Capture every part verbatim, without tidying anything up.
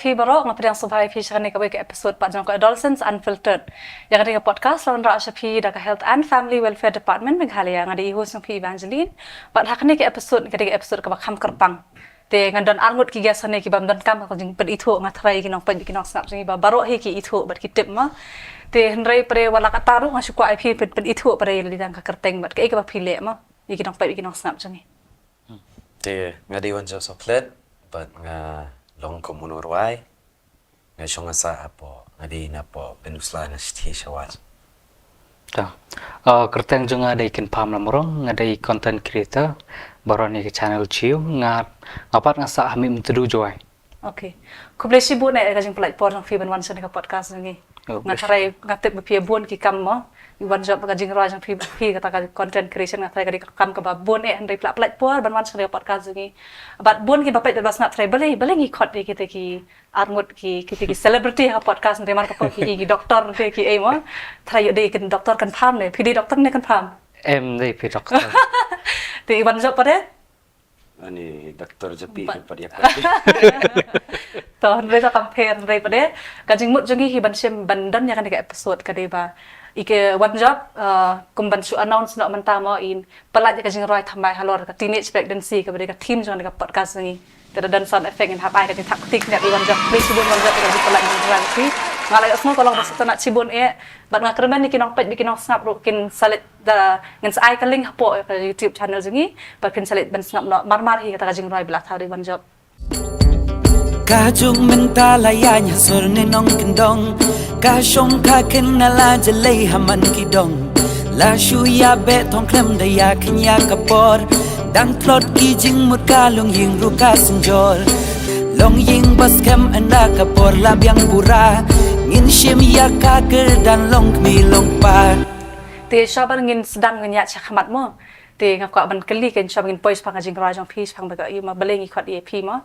Phi baroh, nga pdiang sngewbha ïa phi sha kane kawei ka episode pat jong ka Adolescence Unfiltered. Ïa kane ka podcast la wanrah sha phi da ka Health and Family Welfare Department Meghalaya. Nga dei i host jong phi Evangeline. Bad ha kane ka episode, ka dei ka episode kaba kham kyrpang. Te ngan don arngut ki guest hangne kiba ym donkam ka jingpynithuh, nga tharai ki nongpeit ki nongsngap jong ngi ba baroh hi ki ithuh bad ki tip mo. Te hynrei pat de wat la katta ruh nga shu kwah ïa phi pyn, pynithuh pat de ïa lade tang ka kyrteng bad kaei kaba phi leh mo ïa ki nongpeit ki nongsngap jong ngi. Te nga dei Wanjop Sohkhlet bad nga long kum u nongrwai. Nga shong nga sah hapoh, nga dei na poh Pynursla na Shithi Sawat. Ta. Uh, kyrteng jong nga dei Kynpham Lamrong, nga dei content creator baroh ïa ka channel Chiu, nga, nga pat nga sah ha Mihmyntdu, Jowai. Okay. Khublei shibun eh ka jingpynlait por jong phi ban wan sha kane ka podcast jong ngi. Oh, nga khublei tharai shibun. Nga tip ba phi bun ki kam mo. I Wanjop, ka jingrwai jong phi, phi kata ka content creation nga tharai ka dei ka kam kaba bun eh, hynrei phi la pynlait por ban wan sha kane ka podcast jong ngi. Bad bun kiba peit bad ba sngap tharai balei, balei ngi khot ïa kita ki arngut ki, kita ki celebrity ha podcast, hynrei markata ki, ki doctor te ki ei mo. Tharai ïoh dei ki doctor Kynpham ne. Phi dei doctor ne Kynpham? Em, dei phi doctor. Te i Wanjop pat de? Ani doctor japi pat ïa pat. To, hynrei to kam pher, hynrei pat de ka jingmut jong ngi hi ban shim, ban don ïa kane ka episode ka dei ba i, ka Wanjop, uh, kum ban shu announce noh mynta mo, in pynlait ïa ka jingrwai thymmai halor ka teenage pregnancy kaba dei ka theme jong kane ka podcast jong ngi. Te da don sound effect, ngin hap ai ka jingthap kti khyndiat ïa i Wanjop. Khublei shibun Wanjop ïa ka jingpynlait jingpynlait jong phi. Nga la ïohsngew ka long ba sngewtynnat shibun eh. Bad nga kyrmen ïa ki nongpeit bad ki nongsngap ruh kin sa leit da, ngin sa ai ka link hapoh ïa ka YouTube channel jong ngi bad phin sa leit ban sngap noh mar mar hi kata ka jingrwai ba la thaw da i Wanjop. Ka juk mynta la ïaid ha sur ne nongkyndong, ka shong ka kynnoh la jlei ha man ki dong. La shu ïa beh thong khlem da ïa khynñiah ka por, dang tlot ki jingmut ka longïing ruh ka synjor. Longïing ba skhem ynda ka por la biang bura, ngin shim ïa ka kyrdan long kmie long kpa. Te shuwa ba ngin sdang ngin ïaid shakhmat mo. Te nga kwah ban kylli kein shuwa ba ngin poi shaphang ka jingrwai jong phi, shaphang ba ka, ïa ma balei ngi khot ïa phi mo.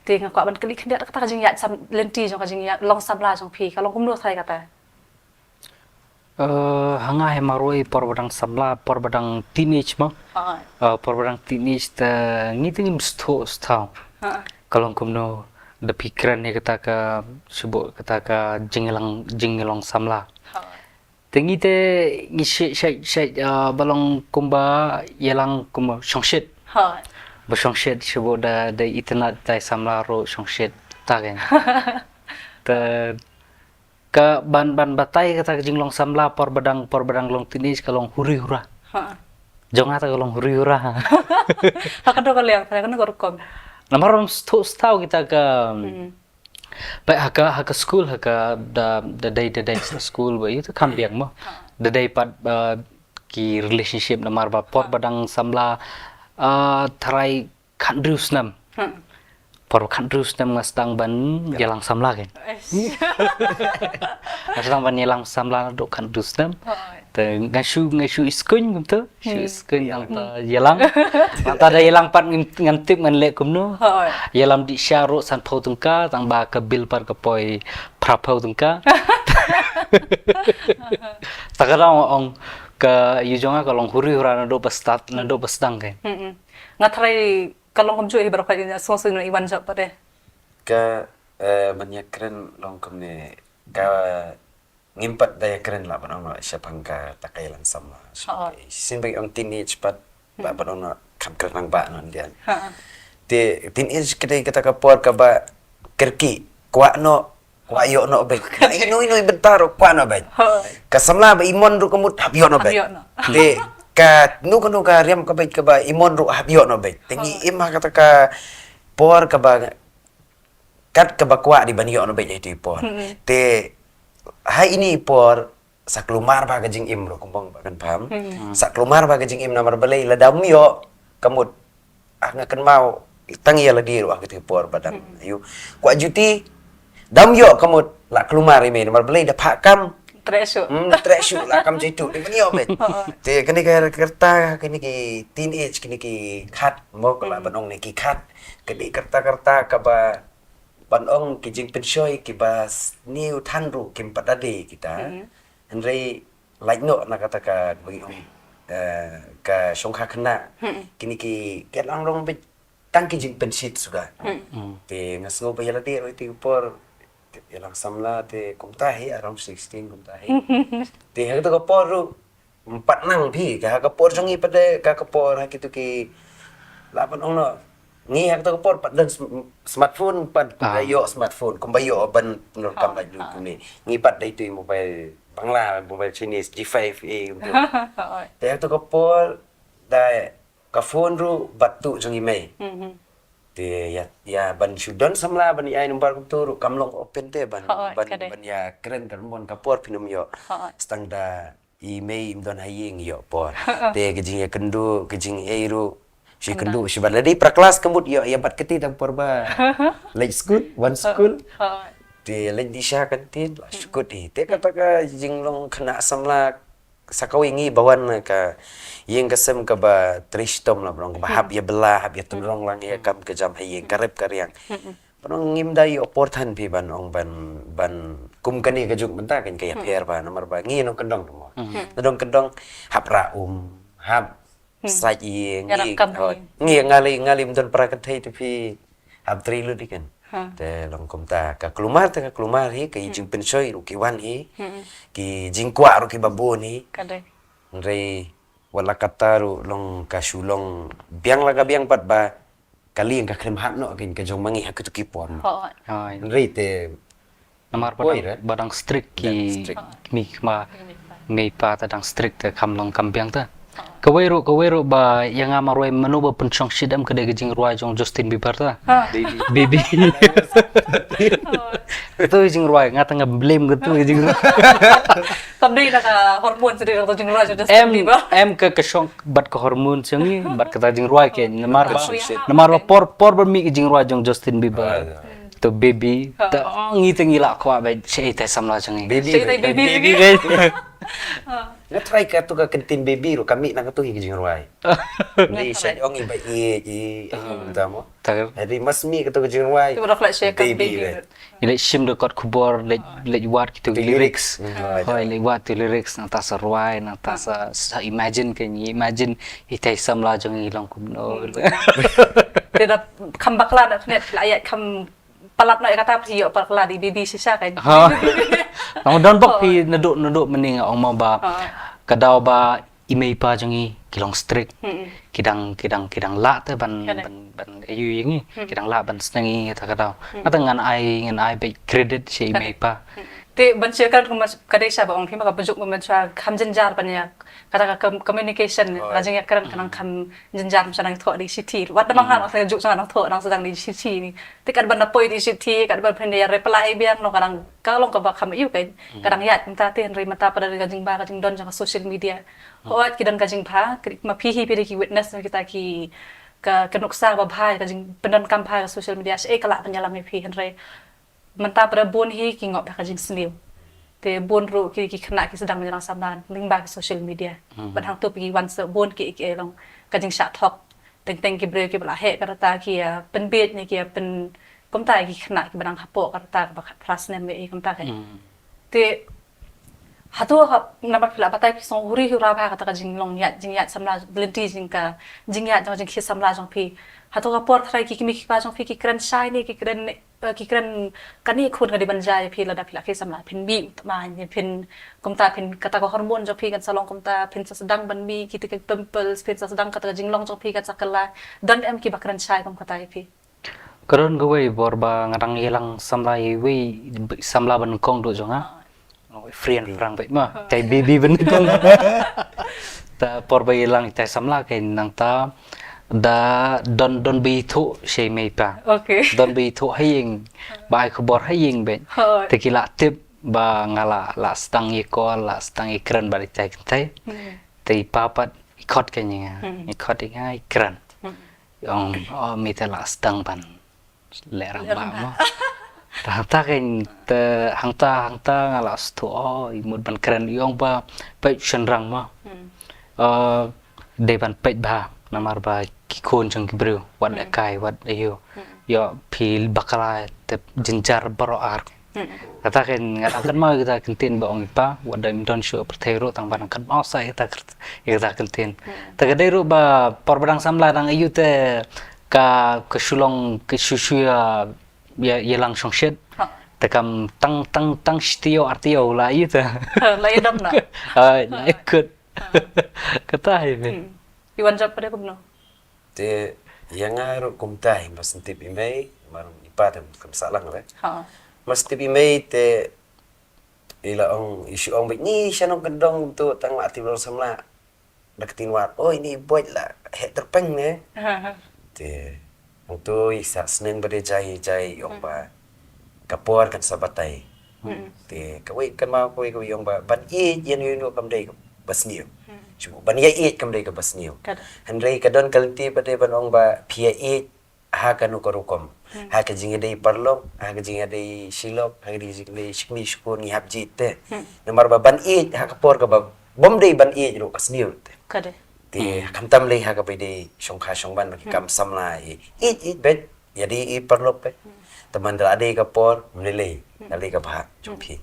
Te nga kwah ban kylli khyndiat kata ka jingïaid sam, lynti jong ka jingïaid long samla jong phi, ka long kumno tharai kata? Eh, ha nga hi marwei por ba dang samla, por ba dang teenage mo. Ha. Eh, por ba dang teenage te ngi te ngim sngewthuh sngewthaw. Ha. Ka long kumno da phi kren ïa kata ka, shu buh kata ka jingïalang, jingïalong samla. Ha. Te ngi te ngi shait, shait, shait, ah, ba long kumba ïalang kumba shongshit. Hooid. Ba shongshit shu buh da, da itynnad tai samla ruh shongshit ta kein. Te ka ban, ban batai kata ka jinglong samla por ba dang, por ba dang long teenage ka long huri hura. Ha. Jong nga ta ka long huri hura. Ha kano ka liang, ha kano ka rukom? Namar ym sngewthuh sngewthaw kita ka, hmm. Peit ha ka, ha ka skul, ha ka da, da dei, da dei ha skul ba ïa te kham biang mo. Ha. Da dei pat, uh, ki relationship namar ba por ba dang samla, uh, tharai khathynriew snem. Hmm. Por khathynriew snem nga sdang ban ïalang samla kein. Eish. Nga sdang ban ïalang samla naduh khathynriew snem. Hooid. Te nga shu, nga shu skul kumta. Shu, hmm, skul nangta ïalang. Nangta da ïalang pat ngan, ngan tip ngan leh kumno. Hooid. Ïalam dih sha ruh sanphew tyngka, tang ba ka bill pat ka poi phraphew tyngka. Ta ka dang ong ka ïa jong nga ka long huri hura naduh ba start, naduh ba sdang kein. Hmm, hmm. Nga tharai ka long kumjuh hi baroh ka ïa sngewsih ïa i Wanjop pat de. Ka, eh, ban ïakren long kumne ka ngim pat da ïakren lah ban ong noh shaphang kata ka ïalang samla. Ha. Shisien ba ong teenage pat lah ban ong noh kham kren nang ba noh ndian. Ha. Te teenage ka dei kata ka por kaba kyrkieh, kwah noh, kwah ïoh noh beit. Ino ino i bynta ruh kwah noh beit. Ha. Ka samla ba i mon ruh ka mut hap ïoh noh beit. Hap ïoh noh. Te kano kano ka riam ka beit kaba i mon ruh hap ïoh noh beit. Te ngi im ha kata ka por kaba kat kaba kwah dei ban ïoh noh beit ha iti i por. Hmm. Te ha ini i por sa kulmar bha ka jingim ruh kumba ong Bah Kynpham. Hmm. Sa kulmar bha ka jingim namar balei lada ym ïoh ka mut, ah, nga kynmaw tang ïa lade ruh ha kata i por ba dang, hmm, ïoh kwah juti, da ym ïoh ka mut la kulmar i mei namar balei da phah kam. Treh shuh. Hmm, treh shuh la kam jitu dei ban ïoh beit. Te kane ka rta, kane ki teenage, kane ki khat mo ka lah ban ong ne ki khat. Ka dei ka rta ka rta kaba ban ong ki jingpynshoi kiba sniew than ruh kim pat da dei kita. Hmm. Hynrei lait noh na kata ka, ba ngi ong, eh, ka shongkha khynnah. Hmm. Kine ki, ki lang long beit tang ki jingpynshit suda. Hmm. Te nga sngew ba ïa lade ruh iti i por Ïalang samla te kumta hi, around sixteen kumta hi. Te ha kata ka por ruh, ym pat nang phi, ka ha ka por jong ngi pat de, ka ka por ha kitu ki, lah ban ong noh. Ngi ha kata ka por pat don sm-, smartphone, pat, pat da ïoh smartphone, kumba ïoh ban pyndonkam lait lut kumne. Ngi pat da itu i mobile Bangla, mobile Chinese, G five A kumtu. Te ha kata ka por, da ka phone ruh bad tu jong i mei. Te ïa, ïa ban shu don samla ban ai number kumtu ruh kam long open te ban, ban, ban ïa kren, kan mon ka por phin ym ïoh. Stang da i mei im don ha ïing ïoh por. Te ka jingïakynduh, ka jingei ruh shu kynduh shu bad lada i para klas ka mut ïoh ïa bad kti tang por ba leit skul, wan skul. Te leit dih sha kantin, la shu kut hi. Te kata ka jinglong khynnah samla sa kawei ngi ba wan na ka ïing ka sem kaba trei shitom la ba long kaba hap ïa bylla, hap ïa tynrong lang ïa kam ka jam ha ïing, ka rep ka riang. Ba long ngim da ïoh por than phi ban ong ban, ban kum kane ka juk mynta kan ka ïapher ba namar ba ngi nongkyndong mo. Nongkyndong hap rah um, hap sait ïing, ngi nga lei, nga lei ym don para kynthei te phi hap trei lut hi kan. Te long kumta ka kulmar, te ka kulmar hi, ka jingpynshoi ruh ki wan hi. Ki jingkwah ruh kiba bun hi. Hynrei wat la katta ruh long ka shu long biang la ka biang pat ba ka liang ka khlem hap noh kin ka jong ma ngi ha kitu ki por. Hynrei te namar ba dang, ba dang strict ki, ki mei, ma mei pa te dang strict te kam long kam biang te. Kawei ruh, kawei ruh ba ïa nga marwei mano ba pynshong shit em ka dei ka jingrwai jong Justin Bieber te. Baby. Katu jingrwai nga tang nga blame katu jingrwai. Kam dei na ka hormone sdei na ka jingrwai jong Justin Bieber. Em ka, ka shong bad ka hormone jong ngi bad kata jingrwai ke namar ba, namar ba por, por ba mih ka jingrwai jong Justin Bieber. To Baby, to ngi te ngi la kwah ba shaei te samla jong ngi. Baby, shaei te Baby. Nga try katu ka kyntien Baby ruh ka mih na katu hi ka jingrwai. Ni sha ong i ba i, i, ta mo. Hynrei mas mih katu ka jingrwai. Baby. Ngi leit shim da kot khubor, leit, leit wad kitu ki lyrics. Hoi, leit wad tu lyrics, nangta sa rwai, nangta sa, sa imagine, ka ngi imagine itai samla jong ngi long kumno. Te da kham bakla da khnet la ïa kham palat noh ïa kata phi ïoh palat ïa i Baby shisha kan. Nang don bok phi naduh, naduh mynne nga ong ma ba ka daw ba i mei pa jong ngi ki long strict. Ki dang, ki dang, ki dang lah te ban, ban, ban ïohi ïa ngi. Ki dang lah ban sneng ïa ngi ta ka daw. Nga tang ngan ai, ngan ai beit credit sha i mei pa. Te ban shisha kan ka dei sha ba ong phi ma ka bajuk ban shisha kham jynjar ban ïa kata ka communication, ka jingïakren ka nang kham jynjar, shisha nang thoh da i shithi. Wat da ma nga nang shisha juk shisha nang thoh nang sdang da i shithi ni. Te kat ban da poi da i shithi, kat ban phin da ïa reply biang noh ka dang, ka long kaba kham ïoh kan. Ka dang ïaid mynta te, hynrei mynta pat da ka jingbha ka jingdon jong ka social media. Hooid ki don ka jingbha, ki, ma phi hi phi dei ki witness na kita ki, ka, ka nuksa babha, ka jingpyndonkam bha ka social media, shaei ka lah ban ïalam ïa phi, hynrei mynta pat da bun hi ki ngop da ka jingsniew. Te bun ruh ki, ki khynnah ki sdang ban ïalang samla lyngba ki social media. Bad hangtu phi ki wan sa bun ki, ki long ka jingshah thok. Teng teng ki briew kiba la heh ka rta ki ïa pynbieit ne ki ïa pyn, kumta ki khynnah kiba dang hapoh ka rta kaba khatphra snem ne kumta ka. Te hato ha, namar phi la batai phi sngewhuri hura bha kata ka jinglong ïaid, jingïaid samla, lynti jong ka jingïaid jong, jingkhie samla jong phi. Hato ka por tharai ki kmie ki kpa jong phi ki kren shai ne ki kren, eh, ki kren kane khun ka dei ban jia ïa phi lada phi la khie samla, phin mih u tmaiñ ne phin kumta, phin kata ka hormone jong phi kan sa long kumta, phin sa sdang ban mih kita ki pimples, phin sa sdang kata ka jinglong jong phi kan sa kylla. Don em kiba kren shai kum kata ïa phi? Ka don kawei por ba nga dang ïalang samla ïa iwei samla ba nyngkong duh jong nga. Friend phrang beit ma, tai Baby ba nyngkong. Ta por ba ïalang tai samla ka nangta da don, don ba ithuh sha i mei pa. Don ba ithuh ha ïing, ba ai khubor ha ïing beit. Te ki la tip ba nga la, la sdang ïa call, la sdang ïa kren bad itai kynthei. Te i pa pat i khot ka ïa nga, i khot ïa nga i kren. Ong, oh, mei te la sdang ban leh rangbah mo. Te hangta kein te hangta, hangta nga la sdang, oh, i mut ban kren, i ong ba peit shynrang mo. Eh, dei ban peit bha namar ba ki khun jong ki briew wat lehkai wat aïu. Ïoh phi bakla te jynjar baroh ar. Kata kein nga dang kynmaw ïa kata ka ktien ba ong i pa, wat da im don shuh pyrthei ruh tang ba dang kynmaw sa ïa kata ka ktien. Te ka dei ruh ba por ba dang samla dang aïu te ka, ka shu long, ka shu shu ïa, ïa, ïalang shongshit. Te kam tang, tang, tang shi taïew ar taïew la ïa ta. La ïa dam na. Ai, la ïa kut. Kata hi me. Hmm. Ïa wan jop pat de kumno? Te ïa nga ruh kumta hi, mas tip i mei, mar i pa te kam sah lang re. Ha. Mas tip i mei te i la ong, i shu ong bad ni sha nong kyndong tu tang la tip long samla. Da ka tin wat, oi ni boit la heh tyrpeng ne. Ha, ha. Te hangtu i sa sneng ba de jai jai i ong ba ka por kan sa batai. Hmm. Te kawei kan ma kawei kawei ong ba ban ïeit ïa no ïa no kam dei ba sniew. Hmm. Shu ban ïa ïeit kam dei ka ba sniew. Ka da. Hynrei ka don ka lynti ba dei ban ong ba phi ïa ïeit ha kano ka rukom. Hmm. Ha ka jingïadei paralok, ha ka jingïadei shilok, ha ka jingïadei shikni shikun ngi hap jied te. Hmm. Namar ba ban ïeit ha ka por kaba bym dei ban ïeit ruh ka sniew te. Ka dei. Te Hmm. khamtam lei ha kaba dei shongkha shongman ba ki Hmm. kam samla ïeit ïeit bad ïadei ïeit paralok bad. Hmm. Te man da la dei ka por ym lei lei Hmm. da lei ka bha jong Hmm. phi.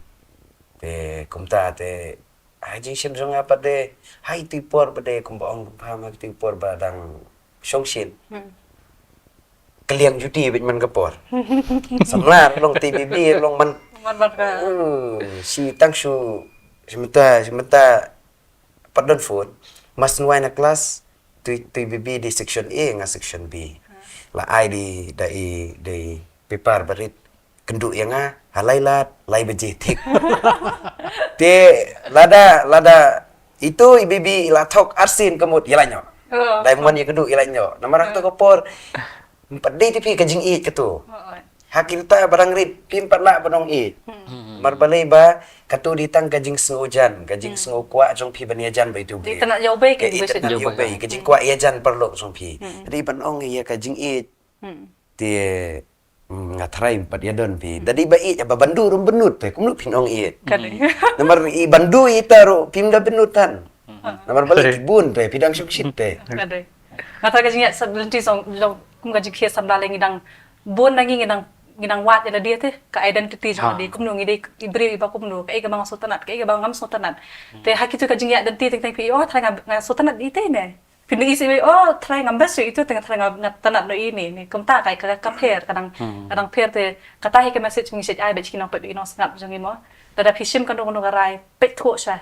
Te kumta te ha jingshem jong nga pat de ha itu i por ba de kumba ong kumba ha itu i por ba dang shongshit. Hmm. Ka liang juti bad man ka por. Samla long T B B long man. Man man ka. Hmm, shi tang shu shi mynta shi mynta pat don phone. Mas nuai na klas tu T B B di section A nga section B. Hmm. La ai di da i di paper barit. Kynduh ïa nga ha lai lad lai baje thik. Te lada lada itu i baby i la thok arsien ka mut ïa la ñiuh. Oh. Dei mon ïa kynduh ïa la ñiuh. Namar ha katu ka por ym pat dei te phi ka jingïeit katu. Oh, oh. Ha kita barang rit phi ym pat lah ban ong ïeit. Hmm. Mar balei ba katu dei tang ka jingsngewjan, ka Hmm. jingsngew kwah jong phi ban ïajan ba itu Dei briew. Tang ïa ubei Ka ka ïeit jingkwah tang ïa ïajan. Ubei, ka jingkwah ïajan paralok jong phi. Hmm. Dei ban ong ïa ka jingïeit. Hmm. Te mm, nga tharai pat ïa don phi. Hmm. Da dei ba ïeit ba ban duh ruh bynnud te kumno phin ong ïeit. Ka dei. Hmm. Namar i ban duh ïa ita ruh phim da bynnud tan. Hmm. Namar balei ki bun te phi dang shukshit te. Ka dei. Nga tharai ka jingïeit sa lynti song long kum ka jingkhia samla lei ngi dang bun na ngi ngi dang ngi dang wad ïa lade te ka identity jong Ha. lade kumno ngi dei i briew iba kumno kaei kaba nga sngewtynnat kaei kaba ngam sngewtynnat. Hmm. Te ha kitu ka jingïeit identity teng teng phi oh tharai nga nga sngewtynnat ite ne. Phin ïohi seh, oh, trai ngam best ïa itu te nga trai nga nga tynnat noh ïa ini, ni kumta kai ka ka pher ka dang Hmm. ka dang pher te kata hi ka message ngi shait ai bad ki nongpeit bad ki nongsngap jong ngi mo. Lada phi shim kano kano ka rai peit thuh sha.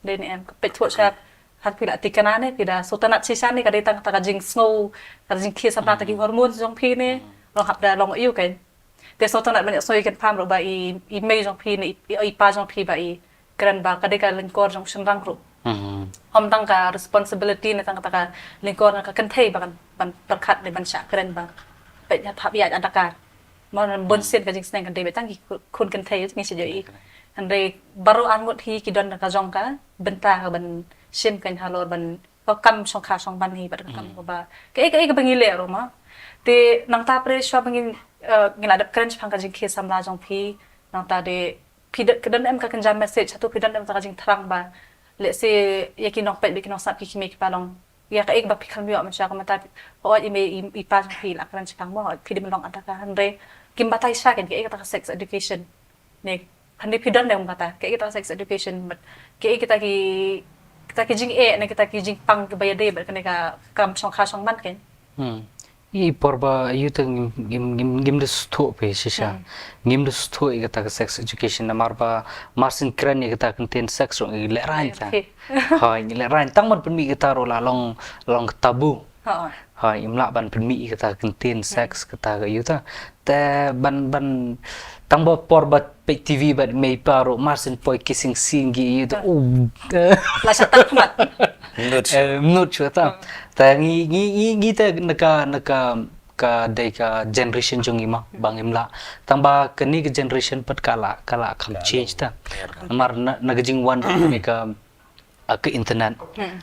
Dei ne em peit thuh sha. Ha phi la tikna ne phi da sngewtynnat shisha ne ka dei tang kata ka jingsngew ka jingkhia samla ta ki Hmm. hormone jong phi ne. Hmm. Long hap da long ïa u kan. Te sngewtynnat ban ïa sngewthuh kan pham ruh ba i i mei jong phi ne i i pa jong phi ba i kren ba ka dei ka lyngkor jong u shynrang ruh. Mhm. Ym tang ka responsibility ne tang kata ka lyngkor ne ka kynthei ba kan ban pyrkhat ne ban shah kren ba peit hap hap ïaid ha Dhaka. Mo nan bun Hmm. sien ka jingsneng kan dei beit tang ki khun kynthei ngi shu ïohi. Hynrei baroh arngut hi ki don ka jong ka bynta ka ban shim kan halor ban ka kam shongkha shongman hi bad ka kam Hmm. kaba kaei kaei kaba ngi leh ruh ma. Te nangta pre shuwa ba ngi eh, ngi la dep kren shaphang ka jingkhia samla jong phi nangta de phi don ka don em ka kynja message hato phi don em ka jingthrang ba let's say ïa ki nongpeit bad ki nongsngap ki kmie ki pa long ïa kaei kaba phi khlem ïoh mynshuwa kumta hooid i mei i pa jong phi la kren shaphang mo hooid phi dei ban long ha Dhaka hynrei kim batai sha kan kaei kata ka sex education ne hynrei phi don em kata kaei kata ka sex education bad kaei kita ki kita ki jingeh ne kita ki jingpang kiba ïadei bad kane ka kam shongkha shongman kan. Hmm. I por ba ïa u te ngim ngim ngim ngim da sngewthuh phi shisha. Hmm. Ngim da sngewthuh ïa kata ka sex education namar ba mar syn kren ïa kata ka ktien sex ruh ngi lehraiñ ta. Okay. Ha ngi lehraiñ tang ban pynmih kata ruh la long long tabu. Ha. Ha im lah ban pynmih ïa kata ka ktien sex kata ka ïa u ta. Te ban ban tang ba por ba peit T V bad mei pa ruh mar syn poi kissing scene ki ïa u ta. Oh. La sha tak mat. Mnut. Eh, mnut shu ta. Hmm. Te ngi ngi ngi ngi te na ka na ka ka dei ka generation jong ngi ma ba ngim lah tang ba kane ka generation pat ka la ka la kham change ta. Namar na na ka jingwan ka ne ka ah, ka internet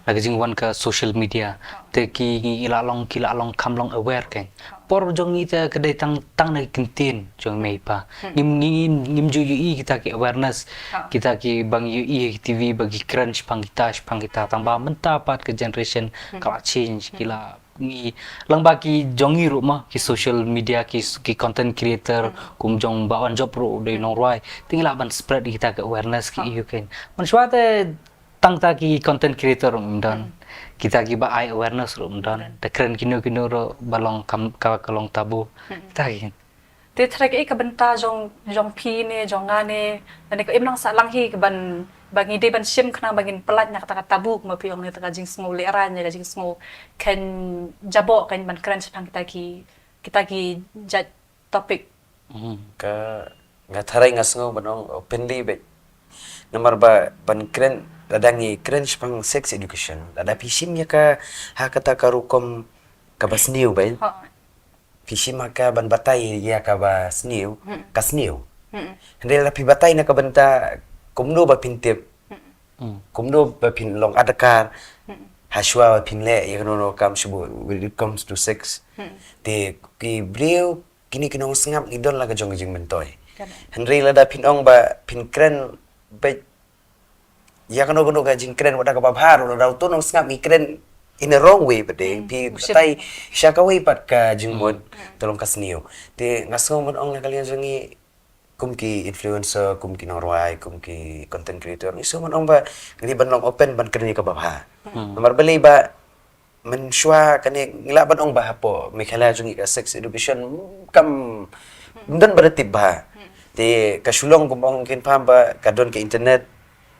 na ka jingwan ka social media te ki ngi la long ki la long kham long aware keng por jong ngi te ka dei tang tang na ka ktien jong mei pa ngim ngi ngim ju ïohi kita ki awareness kita ki bang ïohi ki T V ba ki kren shipang kita shipang kita tang ba mynta pat ka generation ka la change ki la ngi lang ba ki jong ngi ruh ma ki social media ki ki content creator kum jong ba wan jop ruh dei nong rwai te ngi lah ban spread kita ki awareness ki ïohi keng man shwa te tang ta ki content creator ruh ym don kita ki ba ai awareness ruh ym don te kren kino kino ruh ba long kam ka ka long tabu ta ki Te trai ka, ka bynta jong, jong phi ne, jong nga ne, ne ka im nang sah lang hi ka ban, ba ngi dei ban shim khnang ba ngin pyllait na kata ka tabu, kumba phi ong ne, kata ka jingsngew lehraiñ, ka jingsngew khein jaboh, khein ban kren shaphang kita ki, kita ki jait topic. Ka, nga tharai nga sngew ban ong openly beit. Namar ba ban kren, lada ngi kren shaphang sex education, lada phi shim ïa ka, ha kata ka rukom kaba sniew beit. Phi shim ha ka ban batai ïa kaba sniew, ka sniew. Hynrei lada phi batai na ka bynta kumno ba phin tip, kumno ba phin long adkar, ha shuwa ba phin leh ïa kano kano ka kam shuh, when it comes to sex. Te ki briew, kine ki nongsngap ngi don la ka jong ka jingmyntoi. Hynrei lada phin ong ba phin kren beit ïa kano kano ka jingkren wat da kaba bha ruh, lada uto u nongsngap ngi kren in a wrong way pat, te phi batai sha kawei pat ka jingmut, te long ka sniew. Te nga sngew ban ong na ka liang jong ngi, kum ki influencer, kum ki nongrwai, kum ki content creator, ngi sngew ban ong ba ngi dei ban long open ban kren ïa kaba bha. Namar balei ba mynshuwa kane ngi lah ban ong ba hapoh Meghalaya jong ngi ka sex education kam don ba da tip bha. Te ka shu long kum ong kynpham ba ka don ka internet,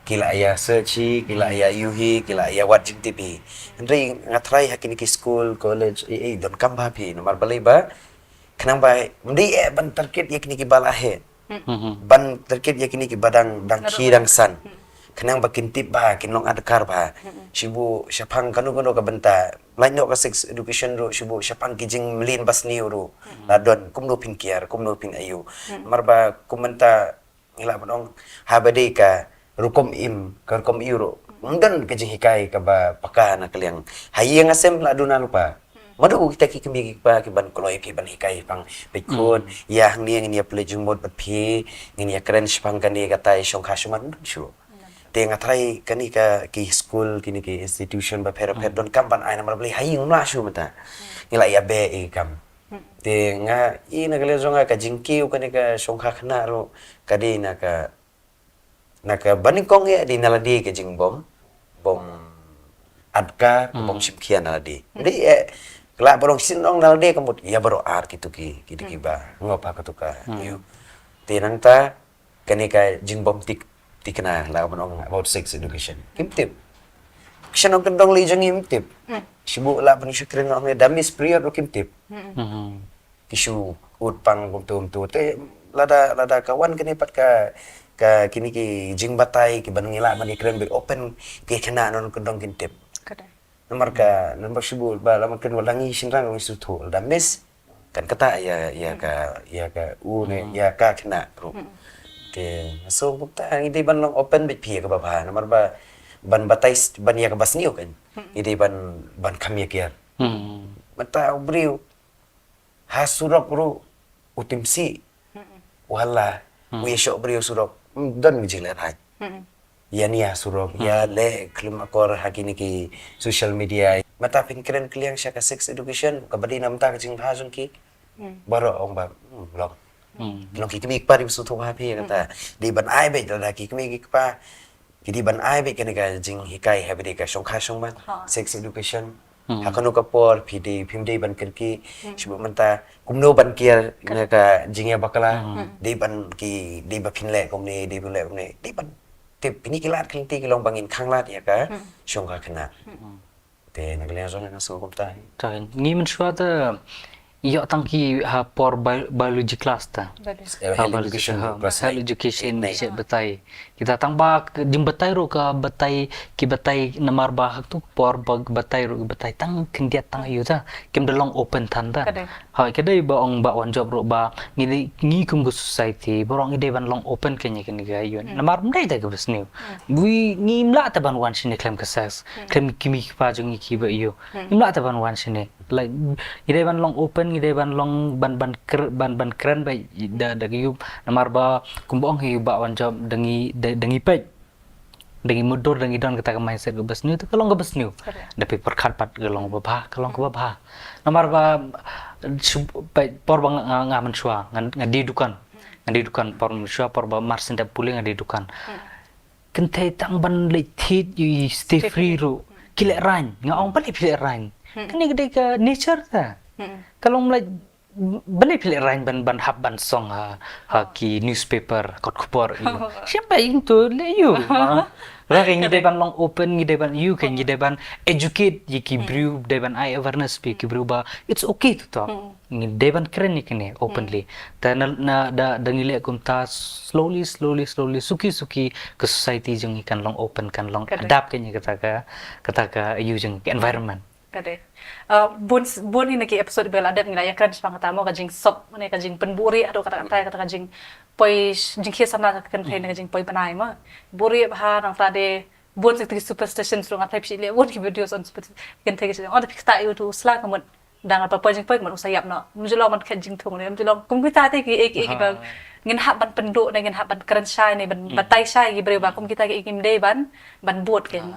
ki lah ïa search hi, ki lah ïa ïohi, ki lah ïa wad jingtip hi. Hynrei nga tharai ha kine ki school, college, ei ei, donkam bha phi, namar balei ba khnang ba ym dei eh ban target ïa kine kiba la heh, ban target ïa kine kiba dang, dang khie dang san, khnang ba kin tip bha, kin long adkar bha. Shibun shaphang kano kano ka bynta, lait noh ka sex education ruh, shibun shaphang ki jingmlien ba sniew ruh la don, kumno phin kiar, kumno phin aïu. Namar ba kum mynta ngi lah ban ong, haba dei ka rukom im, ka rukom aïu ruh, ym don ka jinghikai kaba paka na ka liang. Ha ïing ha sem la duna lypa. Mano kita ki kmie ki kpa ki ban kloi phi ban hikai pang, peit khun, ïa hangne ngin ïa pynleit jingmut bad phi, ngin ïa kren shaphang kane katai, shongkha shongman, ym don shuh. Te nga tharai kane ka ki school, kine ki institution bapher bapher donkam ban ai, namar balei ha ïing ym lah shuh mynta. Ngi lah ïa beh ïa ki kam. Te nga i na ka liang jong nga ka jingkiew kane ka shongkha khynnah ruh ka dei na ka, na kaba nyngkong ïa dei na lade ka jingbym, bym adkar, bym shim khia na lade. Dei eh, ka lah ba long shisien ong na lade ka mut ïa baroh ar kito ki, kito kiba ngop ha kato ka ïew. Te nangta kane ka jingbym thik thikna, lah ban ong about sex education, kim tip. Sha nongkyndong lei jong ngi ym tip. Shibun lah ban shu kren ong da miss period ruh kim tip. Ki shu ud pang kumto kumto. Te lada, lada ka wan kane pat ka, ka kine ki jingbatai kiban ngi lah ban ïa kren beit open, ki khynnah nongkyndong kin tip. Namar ka, namar shibun ba lah ban kren, wat la ngi shynrang ngi sngewthuh, lada miss kan ktah ïa, ïa ka, ïa ka u ne ïa ka khynnah ruh. Te nga sngew kumta ngi dei ban long open beit phi ïa kaba bha, namar ba ban batai, ban ïa kaba sniew kan ngi dei ban, ban kham ïa kiar. Mynta u briew ha surok ruh u tim sih, u hala, u ïashoh briew surok, ym don ka jinglehraiñ. Ïa nia surok, ïa leh khlem akor ha kine ki social media. Mynta phin kren ka liang sha ka sex education, kaba dei na mynta ka jingbha jong ki, baroh ong ba long, long ki kmie ki kpa dei ba sngewthuh bha phi ïa kata. Dei ban ai beit, lada ki kmie ki kpa ki dei ban ai beit kane ka jinghikai haba dei ka shongkha shongman, sex education. Ha kano ka por phi dei, phim dei ban kyrkieh. Shibun mynta kumno ban kiar na ka jingïabakla. Dei ban ki, dei ba phin leh kumne, dei ban leh kumne, dei ban tip. Kine ki lad ki lynti ki long ba ngin khanglad ïa ka shongkha khynnah. Te na ka liang jong nga sngew kumta. Ngi mynshuwa te ïoh tang ki ha por biology class te. Health education, health education shet batai. Kita tang ba jingbatai ruh ka batai, ki batai namar ba ha katu ka por ba batai ruh ki batai tang khyndiat tang aïu ta. Kim da long open than ta. Hooid, ka dei ba ong Bah Wanjop ruh ba ngi dei, ngi kum ka society baroh ngi dei ban long open kane kane ka aïu. Namar ym dei ta kaba sniew. Wi ngim lah ta ban wan shane khlem ka sex, khlem ki kmie ki kpa jong ngi kiba aïu. Ngim lah ta ban wan shane. Like, ngi dei ban long open, ngi dei ban long ban, ban kren, ban, ban kren beit da, da ka aïu. Namar ba kumba ong hi Bah Wanjop, da ngi, da, da ngi peit, da ngi mutdur, da ngi don kata ka mindset kaba sniew, te ka long kaba sniew. Da phi pyrkhat pat ka long kaba bha, ka long kaba bha. Namar ba peit por ba nga, nga, nga mynshuwa nga, nga die dukan. Nga die dukan por mynshuwa, por ba mar shen dep pule nga die dukan. Kynthei tang ban leit thied ïa u Stephree ruh ki lehraiñ. Nga ong balei phi lehraiñ? Kane ka dei ka nature ta. Ka long, like, Balei phi lehraiñ ban, ban hap ban song ha, ha ki newspaper, kot khubor, ïa. Shim ba ïing to leh ïa. Ra ka ngi dei ban long open, ngi dei ban ïa, ka ngi dei ban educate ïa ki briew, dei ban ai awareness phi ki briew ba it's okay to talk. Ngi dei ban kren ïa kine openly. Te na, na da, da ngi leh kumta slowly, slowly, slowly, suki, suki ka society jong ngi kan long open, kan long adapt ka ngi kata ka, kata ka ïa jong ka environment. Ka dei. Uh, bun, bun hi na ki episode ba la dep ngi la ïa kren shaphang kata mo ka jingsop, mane ka jingpynbuhrieh haduh katta katta, kata ka jingpoi, jingkhie samla ka kynthei ne ka jingpoi bnai mo. Buhrieh bha nangta de bun ki superstitions ruh nga tharai phi leh bun ki videos on superstition. Kynthei ki shu ong, oh, da phi ktah ïa utu u sla ka mut dang la poi jingpoi ka mut u sa ïap noh. Ym ju long ban khet jingthung ne, ym ju long kum kita te ki, ki, ki ba ngin hap ban pynduh ne ngin hap ban kren shai ne ban batai shai ki briew ba kum kita ki, kim dei ban, ban bud kein.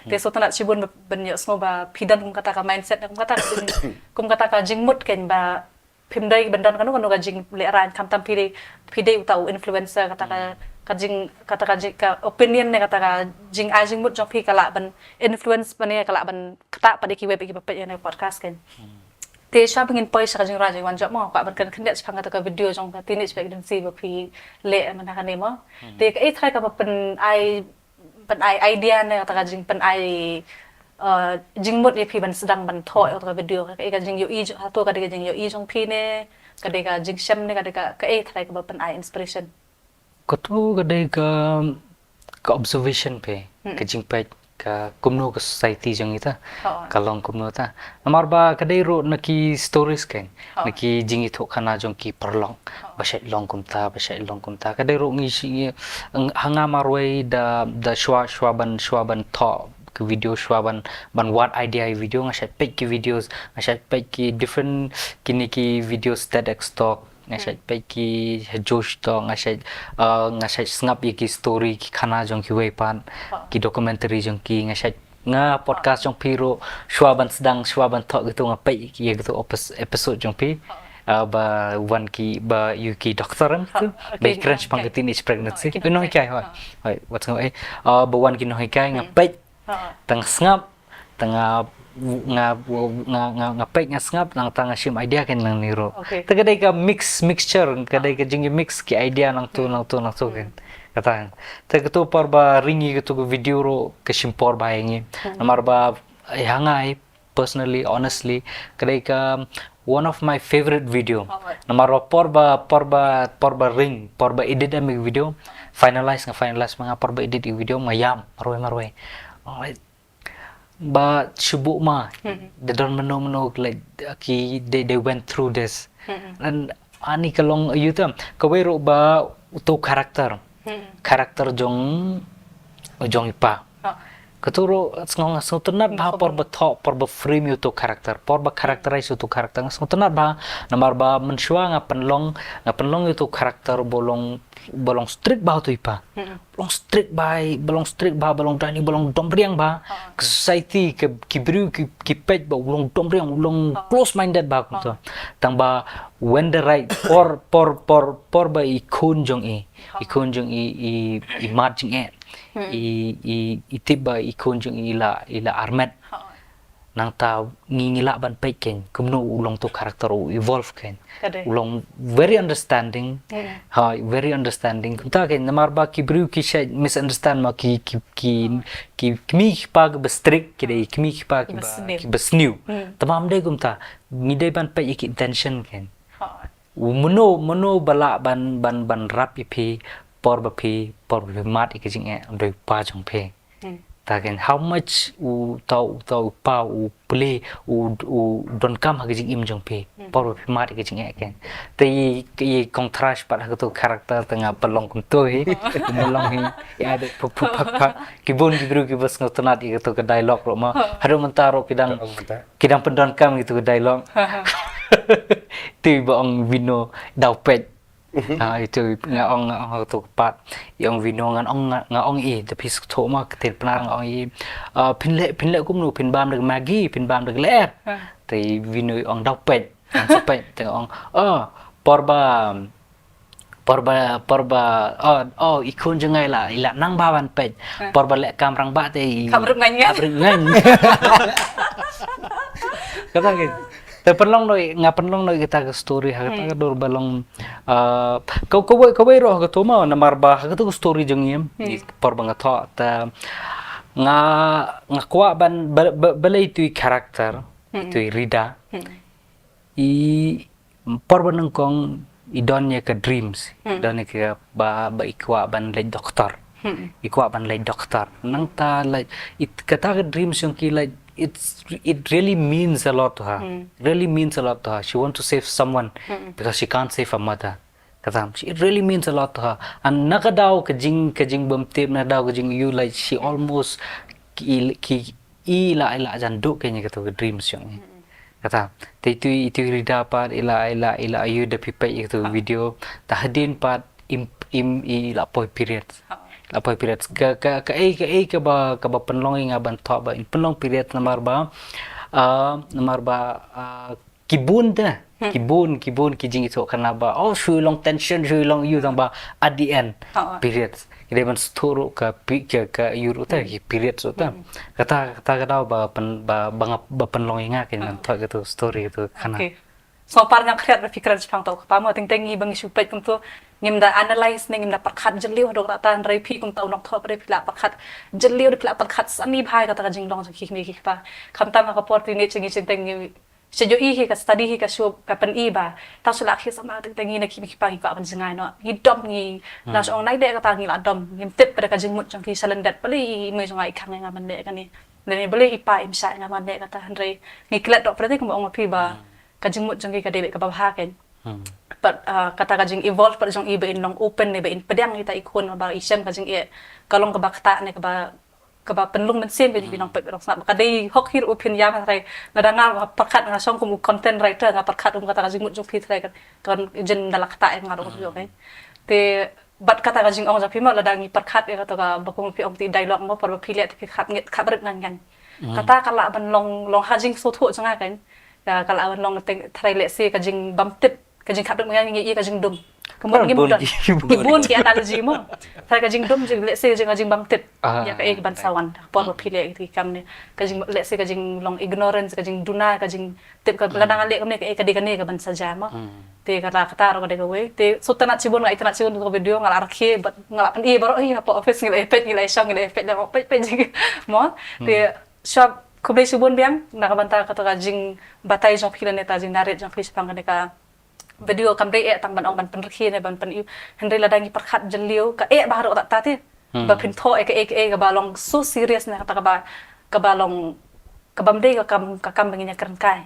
Te sngewtynnat shibun ba, ban ïohsngew ba phi don kum kata ka mindset ne kum kata ka jing, kum kata ka jingmut kein ba phim dei ban don kano kano ka jinglehraiñ, khamtam phi dei, phi dei uta u influencer, kata ka, ka jing, kata ka jing, ka opinion ne kata ka jingai jingmut jong phi ka lah ban influence bane ka lah ban ktah pat ïa kiwei pat kiba peit ïa kane ka podcast kein. Te shuwa ba ngin poi sha ka jingrwai jong i Wanjop mo, kwah ban kren khyndiat shaphang kata ka video jong ka Teenage Pregnancy ba phi leh mynta kane mo. Te kaei tharai kaba pynai, pynai idea ne kata ka jingpynai, uh, jingmut ïa phi ban sdang ban thoh ïa kata ka video, kaei ka jingïohi jong, hato ka dei ka jingïohi jong phi ne ka dei ka jingshem ne ka dei ka, kaei tharai kaba pynai inspiration? Kato ka dei ka, ka observation phi, ka jingpeit ka kumno ka society jong ngi ta ka long kumno ta. Namar ba ka dei ruh na ki stories kein, na ki jingïathuhkhana jong ki paralok ba shait long kumta, ba shait long kumta. Ka dei ruh ngi shi, ngi, ha nga marwei da, da shuwa, shuwa ban, shuwa ban thoh ki video, shuwa ban, ban wad idea ïa video, nga shait peit ki videos, nga shait peit ki different kine ki videos, TEDx talk, nga shait peit ki Josh talk, nga shait, uh, nga shait sngap ïa ki story, ki khana jong kiwei pat, ki documentary jong ki, nga shait, nga podcast jong phi ruh shuwa ban sdang, shuwa ban thoh kito nga peit ïa kito epis-, episode jong phi. Uh, ba wan ki, ba ïa ki doctor em tu, ba kren shaphang ka teenage pregnancy. Ki nonghikai, hoi. Hoi, wat sngap, eh. Uh, ba wan ki nonghikai nga peit, tang sngap, tang nga, nga, nga, nga, nga peit nga sngap, nangta nga shim idea kein nangne ruh. Te ka dei ka mix, mixture, ka dei ka jingmix ki idea nangtu, nangtu, nangtu kein. Kata. Te kato por ba ring ïa kato ka video ruh ka shim por ba ïa ngi. Namar ba, eh, ha nga, eh, personally, honestly, ka dei ka one of my favorite video. Namar ba por ba, por ba, por ba ring, por ba edit ïa ka video, finalize nga finalize ma nga, por ba edit ïa ka video nga ïam marwei marwei. Ba shu buh ma, da don mano mano, like, ki, they, they went through this. And ani ka long ïa uta, kawei ruh ba uto character. Character jong, jong i pa. Kato ruh sngew nga sngewtynnat bha por ba thoh, por ba frame ïa uto character, por ba characterize ïa uto character nga sngewtynnat bha, namar ba mynshuwa nga pynlong, nga pynlong ïa uto character ba long, ba long strict bha uto i pa. Ba long strict bha, ba long strict bha, ba long dani, ba long domriang bha. Ka society, ka, ki briew, ki, ki peit ba u long domriang, u long close minded bha kumto. Tang ba when the right, por, por, por, por ba i khun jong i, i khun jong i, i, i mad jingeh. I, i, i tip ba i khun jong i la, i la armet. Nangta ngi, ngi lah ban peit kein kumno u long uto character u evolve kein. U long very understanding. Ha, very understanding. Kumta kein namar ba ki briew ki shait misunderstand ma ki, ki, ki, ki kmie ki kpa kiba strict, ki dei kmie ki kpa kiba, kiba sniew. Tangba ym dei kumta. Ngi dei ban peit ïa ki intention kein. U mano, mano ba lah ban, ban, ban rap ïa phi, por ba phi, por ba phi mad ïa ka jingeh, u dei u pa jong phi. Ta kein how much uto, uto u pa u plie, u, u donkam ha ka jingim jong phi, por ba phi mad ïa ka jingeh kein. Te i, i contrast pat ha kato character te nga pynlong kumto hi, u pynlong hi, i edit pha, pha, pha, pha. Ki bun ki briew kiba sngewtynnat ïa kato ka dialogue ruh ma. Haduh mynta ruh ki dang, ki dang pyndonkam ïa kato ka dialogue. Te ba ong Vino daw peit. Ah, itu nga ong, nga ong tu pat. I ong Vino ngan ong, nga, nga ong i, te phi sngewthuh ma, ktien Pnar nga ong i. Ah, phin leh, phin leh kumno, phin bam da ka Maggi, phin bam da ka lyer. Te Vino i ong daw peit, ngan sa peit, te nga ong, oh, por ba, por ba, por ba, oh, oh, i khun jong nga i la, i la nang bha ban peit. Por ba leh kam rangbah te i kham ruh ngaiñ. Kham ruh ngaiñ. Kata kein. Te pynlong noi, nga pynlong noi kita ka story ha kita ka dur ba long, ah, ka, ka wei, ka wei roh ka tu ma, namar ba ha kita ka story jong ngi, i por ba nga thoh, ta nga, nga kwah ban, ba, ba, balei tu i character, tu i Rida. I por ba nyngkong i don ïa ka dreams, i don ïa ka ba, ba i kwah ban leit doktor. I kwah ban leit doktor. Nangta, like, it, kata ka dreams jong ki, like, it's, it really means a lot to her. Really means a lot to her. She want to save someone because she can't save her mother. Kata, it really means a lot to her. And na ka daw ka jing, ka jingbymtip, na daw ka jing ïoh, like, she almost ki, ki, i la, i la jan duh ka ïa kata ka dreams jong i. Kata, te itu, itu i Rida pat, i la, i la, i la ïoh da phi peit ïa kata ka video. Ta hadien pat, im, im, i la poi periods. I la poi periods. Ka, ka, ka ei, ka ei kaba, kaba pynlong i nga ban thoh ba in pynlong periods namar ba, ah, namar ba, ah, ki bun te, ki bun, ki bun ki jingïathuhkhana ba, oh, shu long tension, shu long ïa u, tang ba at the end, periods. Ki dei ban sngewthuh ruh ka pi-, ka, ka ïa u ruh te, ki periods ruh te. Kata, kata ka daw ba pyn-, ba, ba nga, ba pynlong ïa nga, ka ban thoh katu story katu khana. Okay. So, par nga khriat ba phi kren shaphang katu ka, pa mo, teng teng ngi ba ngi shu peit kumtu, ngim da analyze ne ngim da pyrkhat jylliew haduh katta, hynrei phi kumta u nongthoh, phi la pyrkhat jylliew, phi la pyrkhat sani bha ïa kata ka jinglong jong ki kmie ki kpa. Khamtam ha ka por te ngi, ngi teng teng ngi shu ïohi hi, ka study hi, ka shu, ka pyni ba tang shu la khie samla teng teng ngi na ki kmie ki kpa ngi kwah ban jngai noh. Ngi dom, ngi, na shu ong nai dei kata, ngi la dom. Ngim tip pat ka jingmut jong ki sha lyndet, balei i mei jong nga i khang ïa nga ban leh kane, lane balei i pa im shah ïa nga ban leh kata, hynrei ngi klet doh pat, te kumba ong ma phi ba ka jingmut jong ki ka dei beit kaba bha keiñ. Pat, ah, kata ka jing evolve pat jong i ba in long open ne ba in pdiang ïa kita i khun, ba i shem ka jingeh, ka long kaba ktah ne kaba, kaba pynlong mynsiem ka jong ki nongpeit ba dang sngap. Ka dei hok hi ruh u phin ïam, hynrei lada nga pyrkhat, nga shong kum u content writer, nga pyrkhat kum kata ka jingmut jong phi, hynrei ka, kan jin da la ktah ïa nga ruh, okay. Te bad kata ka jingong jong phi mo, lada ngi pyrkhat ïa kata ka, ba kum phi ong, te dialogue mo, por ba phi leh te phi khapngiat, khaprit ngan ngan. Kata ka lah ban long, long ha jingsngewthuh jong nga keiñ. Ka, ka lah ban long teng, hynrei lehse ka jingbymtip, ka jingkhaprit ngan ngi ïa ka jingdum. Ka mut ngi mut ki bun ki analogy mo. Hynrei ka jingdum, jing, lehse jing, ka jingbymtip ïa kaei ka ban sa wan. Por ba phi leh ki kam ne, ka jing, lehse ka jinglong ignorance, ka jingduna, ka jingtip, ka lada nga leh kumne kaei ka dei kane ka ban sa jia mo. Te kata, kata ruh ka dei kawei. Te shu tynnat shibun, nga i tynnat shibun ka video, nga la rakhe bad nga la pyni baroh hi hapoh office, ngi la ïa peit, ngi la ïa shong, ngi la ïa peit, la peit, peit jing mo. Te shuwa khublei shibun biang na ka bynta kata ka jingbatai jong phi lane kata ka jingnarrate jong phi shaphang kane ka video. Kam dei eh tang ban ong ban pynrkhie ne ban pyn-ïoh, hynrei lada ngi pyrkhat jylliew ka eh bha ruh kata te. Ba phin thoh eh kaei kaei kaba long so serious ne kata kaba, kaba long, kabym dei ka kam, ka kam ba ngin ïa kren kai.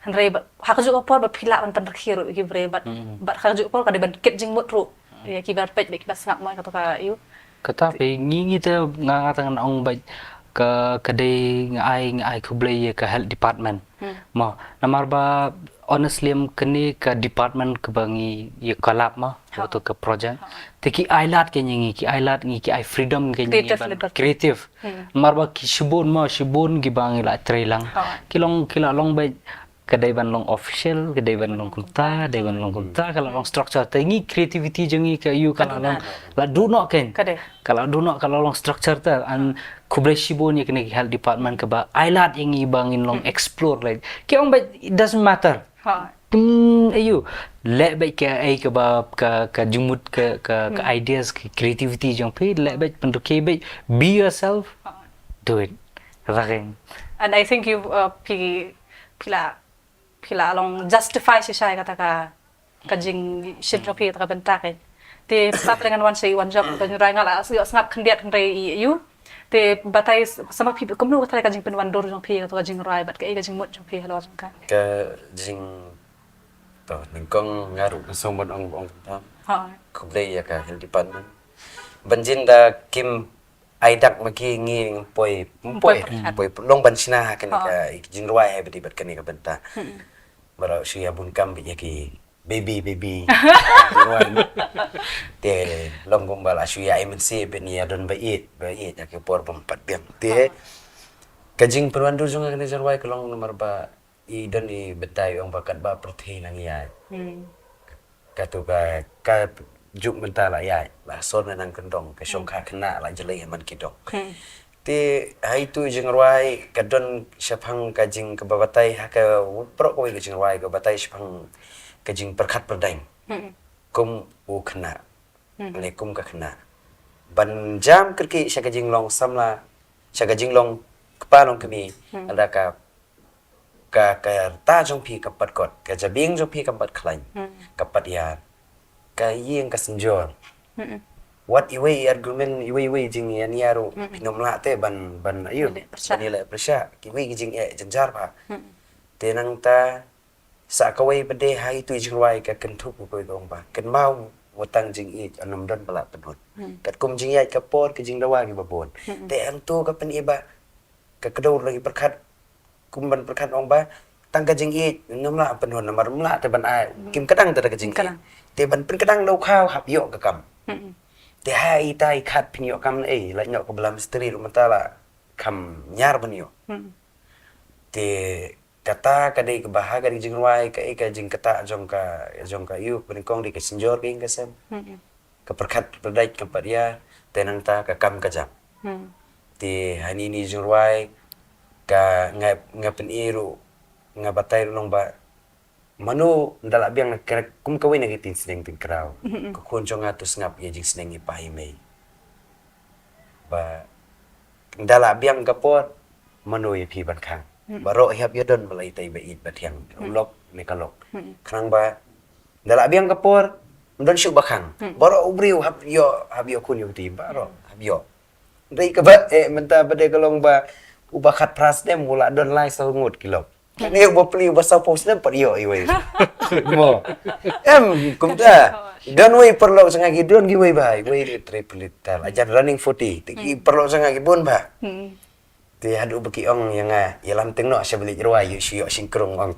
Hynrei ba ha kajuh ka por ba phi lah ban pynrkhie ruh ïa ki briew bad, bad ha kajuh ka por ka dei ban kit jingmut ruh ïa kiba peit bad kiba sngap mo, kata ka ïoh. Kata phi ngi, ngi te nga, nga te ngan ong ba ka, ka dei, nga ai, nga ai khublei ïa ka health department. Mo, namar ba honestly em kane ka department kaba ngi ïa collab mo, kata ka project. Te ki ai lad kein ïa ngi, ki ai lad ngi, ki ai freedom kein ïa ngi ban creative. Namar ba ki shibun mo, shibun kiba ngi la trei lang. Ki long, ki la long ba ka dei ban long official, ka dei ban long kumta, dei ban long kumta, ka la long structure. Te ngi creativity jong ngi ka ïoh ka la long, la duh noh kein. Ka la duh noh, ka la long structure te. And khublei shibun ïa kane ka health department kaba ai lad ïa ngi ba ngin long explore, like. Ki ong ba it doesn't matter. Pyn, ayu, leh beit kaei kaba, ka, ka jingmut, ka, ka, ka ideas, ka creativity jong phi, leh beit, pynrkhie beit, be yourself, do it. Kata kein. And I think you, uh, phi, phi la, phi la long justify shisha ïa kata ka, ka jingshim jong phi ïa kata ka bynta kein. Te sngap lei ngan wan sha i Wanjop, ka jingrwai nga la ïohsngew khyndiat hynrei i ïoh. Te batai sa ma phi kumno ka tharai ka jingpynwandur jong phi ïa kata ka jingrwai bad kaei ka jingmut jong phi halor jong ka. Ka jing, to, nyngkong nga ruh nga sngewbha ban ong, ong kumta. Khublei ïa ka health department. Ban jin da kim ai dak ma ki, ngi poi, poi, poi long ban shna ha kane ka jingrwai ha bad i bad kane ka bynta. Baroh shu ïa bun kam bad ïa ki baby, baby. Te long kumba la shu ïa ai mynsiem bad ngi ïa don ba ïeit, ba ïeit ïa ki por bym pat biang. Te ka jingpynwandur jong nga kane ka jingrwai ka long namar ba i don i bynta i ong ba katba pyrthei nang ïaid, katu ka, ka juk mynta la ïaid, la sor na nang kyndong, ka shongkha khynnah la jlei ha man ki dong. Te ha itu i jingrwai ka don shaphang ka jing kaba batai ha ka, baroh kawei ka jingrwai ka batai shaphang ka jingpyrkhat pyrdaiñ. Hmm. Kum u khynnah. Hmm. Ne kum ka khynnah. Ban jam kyrkieh sha ka jinglong samla, sha ka jinglong kpa long kmie, hmm, lada ka ka, ka rta jong phi kam pat kot, ka jabieng jong phi kam pat khlaiñ, hmm, kam pat ïar, ka ïing ka synjor. Hmm. Wat iwei i argument, iwei iwei i jingïania ruh, hmm, phin ym lah te ban, ban ïa, ban ïaleh pyrshah, ban ïaleh pyrshah. Kiwei ki jingeh jynjar bha. Hmm. Te nangta sa kawei pat de ha itu i jingrwai ka kynthup u kawei ka ong ba kynmaw wat tang jingïeit, ym don ba lah pynhun. Hmm. Katkum jingïaid ka por, ka jingdawa kiba bun. Hmm. Te hangto ka pyni ba ka kdew ruh la ki pyrkhat, kum ban pyrkhat ong ba tang ka jingïeit ngam lah pynhun, namar ym lah te ban ai, hmm, kim kdang te da ka jingïeit. Kdang. Te ban pynkdang da u khaw hap ïoh ka kam. Hmm. Te ha ita i khat phin ïoh kam ne ei, lait noh ka bala mistri ruh mynta la kham ñiar ban ïoh. Hmm. Te kata ka dei kaba ha ka dei jingrwai, ka ei ka jingkata jong ka, jong ka ïu, ka nyngkong dei ka synjor ka ïing ka sem. Hmm. Ka pyrkhat pyrdait ka pat ïa, te nangta ka kam ka jam. Hmm. Te hangne i jingrwai ka nga, nga pyni ruh, nga batai ruh long ba mano nda lah biang na kerek kum kawei na ki tin sneng tin kraw. Hmm. Ka khun jong nga to sngap ïa jingsneng i pa i mei. Ba nda lah biang ka por mano ïa phi ban khang. Hmm. Baroh hap ïa don ba la itai ba ïeit ba thiang. Hmm. U lok ne ka lok. Hmm. Khnang ba nda lah biang ka por, ym don shuh ba khang. Hmm. Baroh u briew hap ïoh, hap ïoh khun ïoh kti, baroh hap ïoh. Dei kaba eh mynta ba dei ka long ba uba khatphra snem u la don lai saw ngut ki lok. Hmm. Ne uba pli uba sawphew snem pat ïoh iwei. Mo. Em kumta. Don wei paralok jong nga ki don kiwei bha, iwei dei triple tal. Ajan running forty. Te ki, hmm, paralok jong nga ki bun bha. Hmm. Te haduh ba ki ong ïa nga, ïalam teng noh sha ba leit rwai, ïoh shu ïoh shynkrung ong.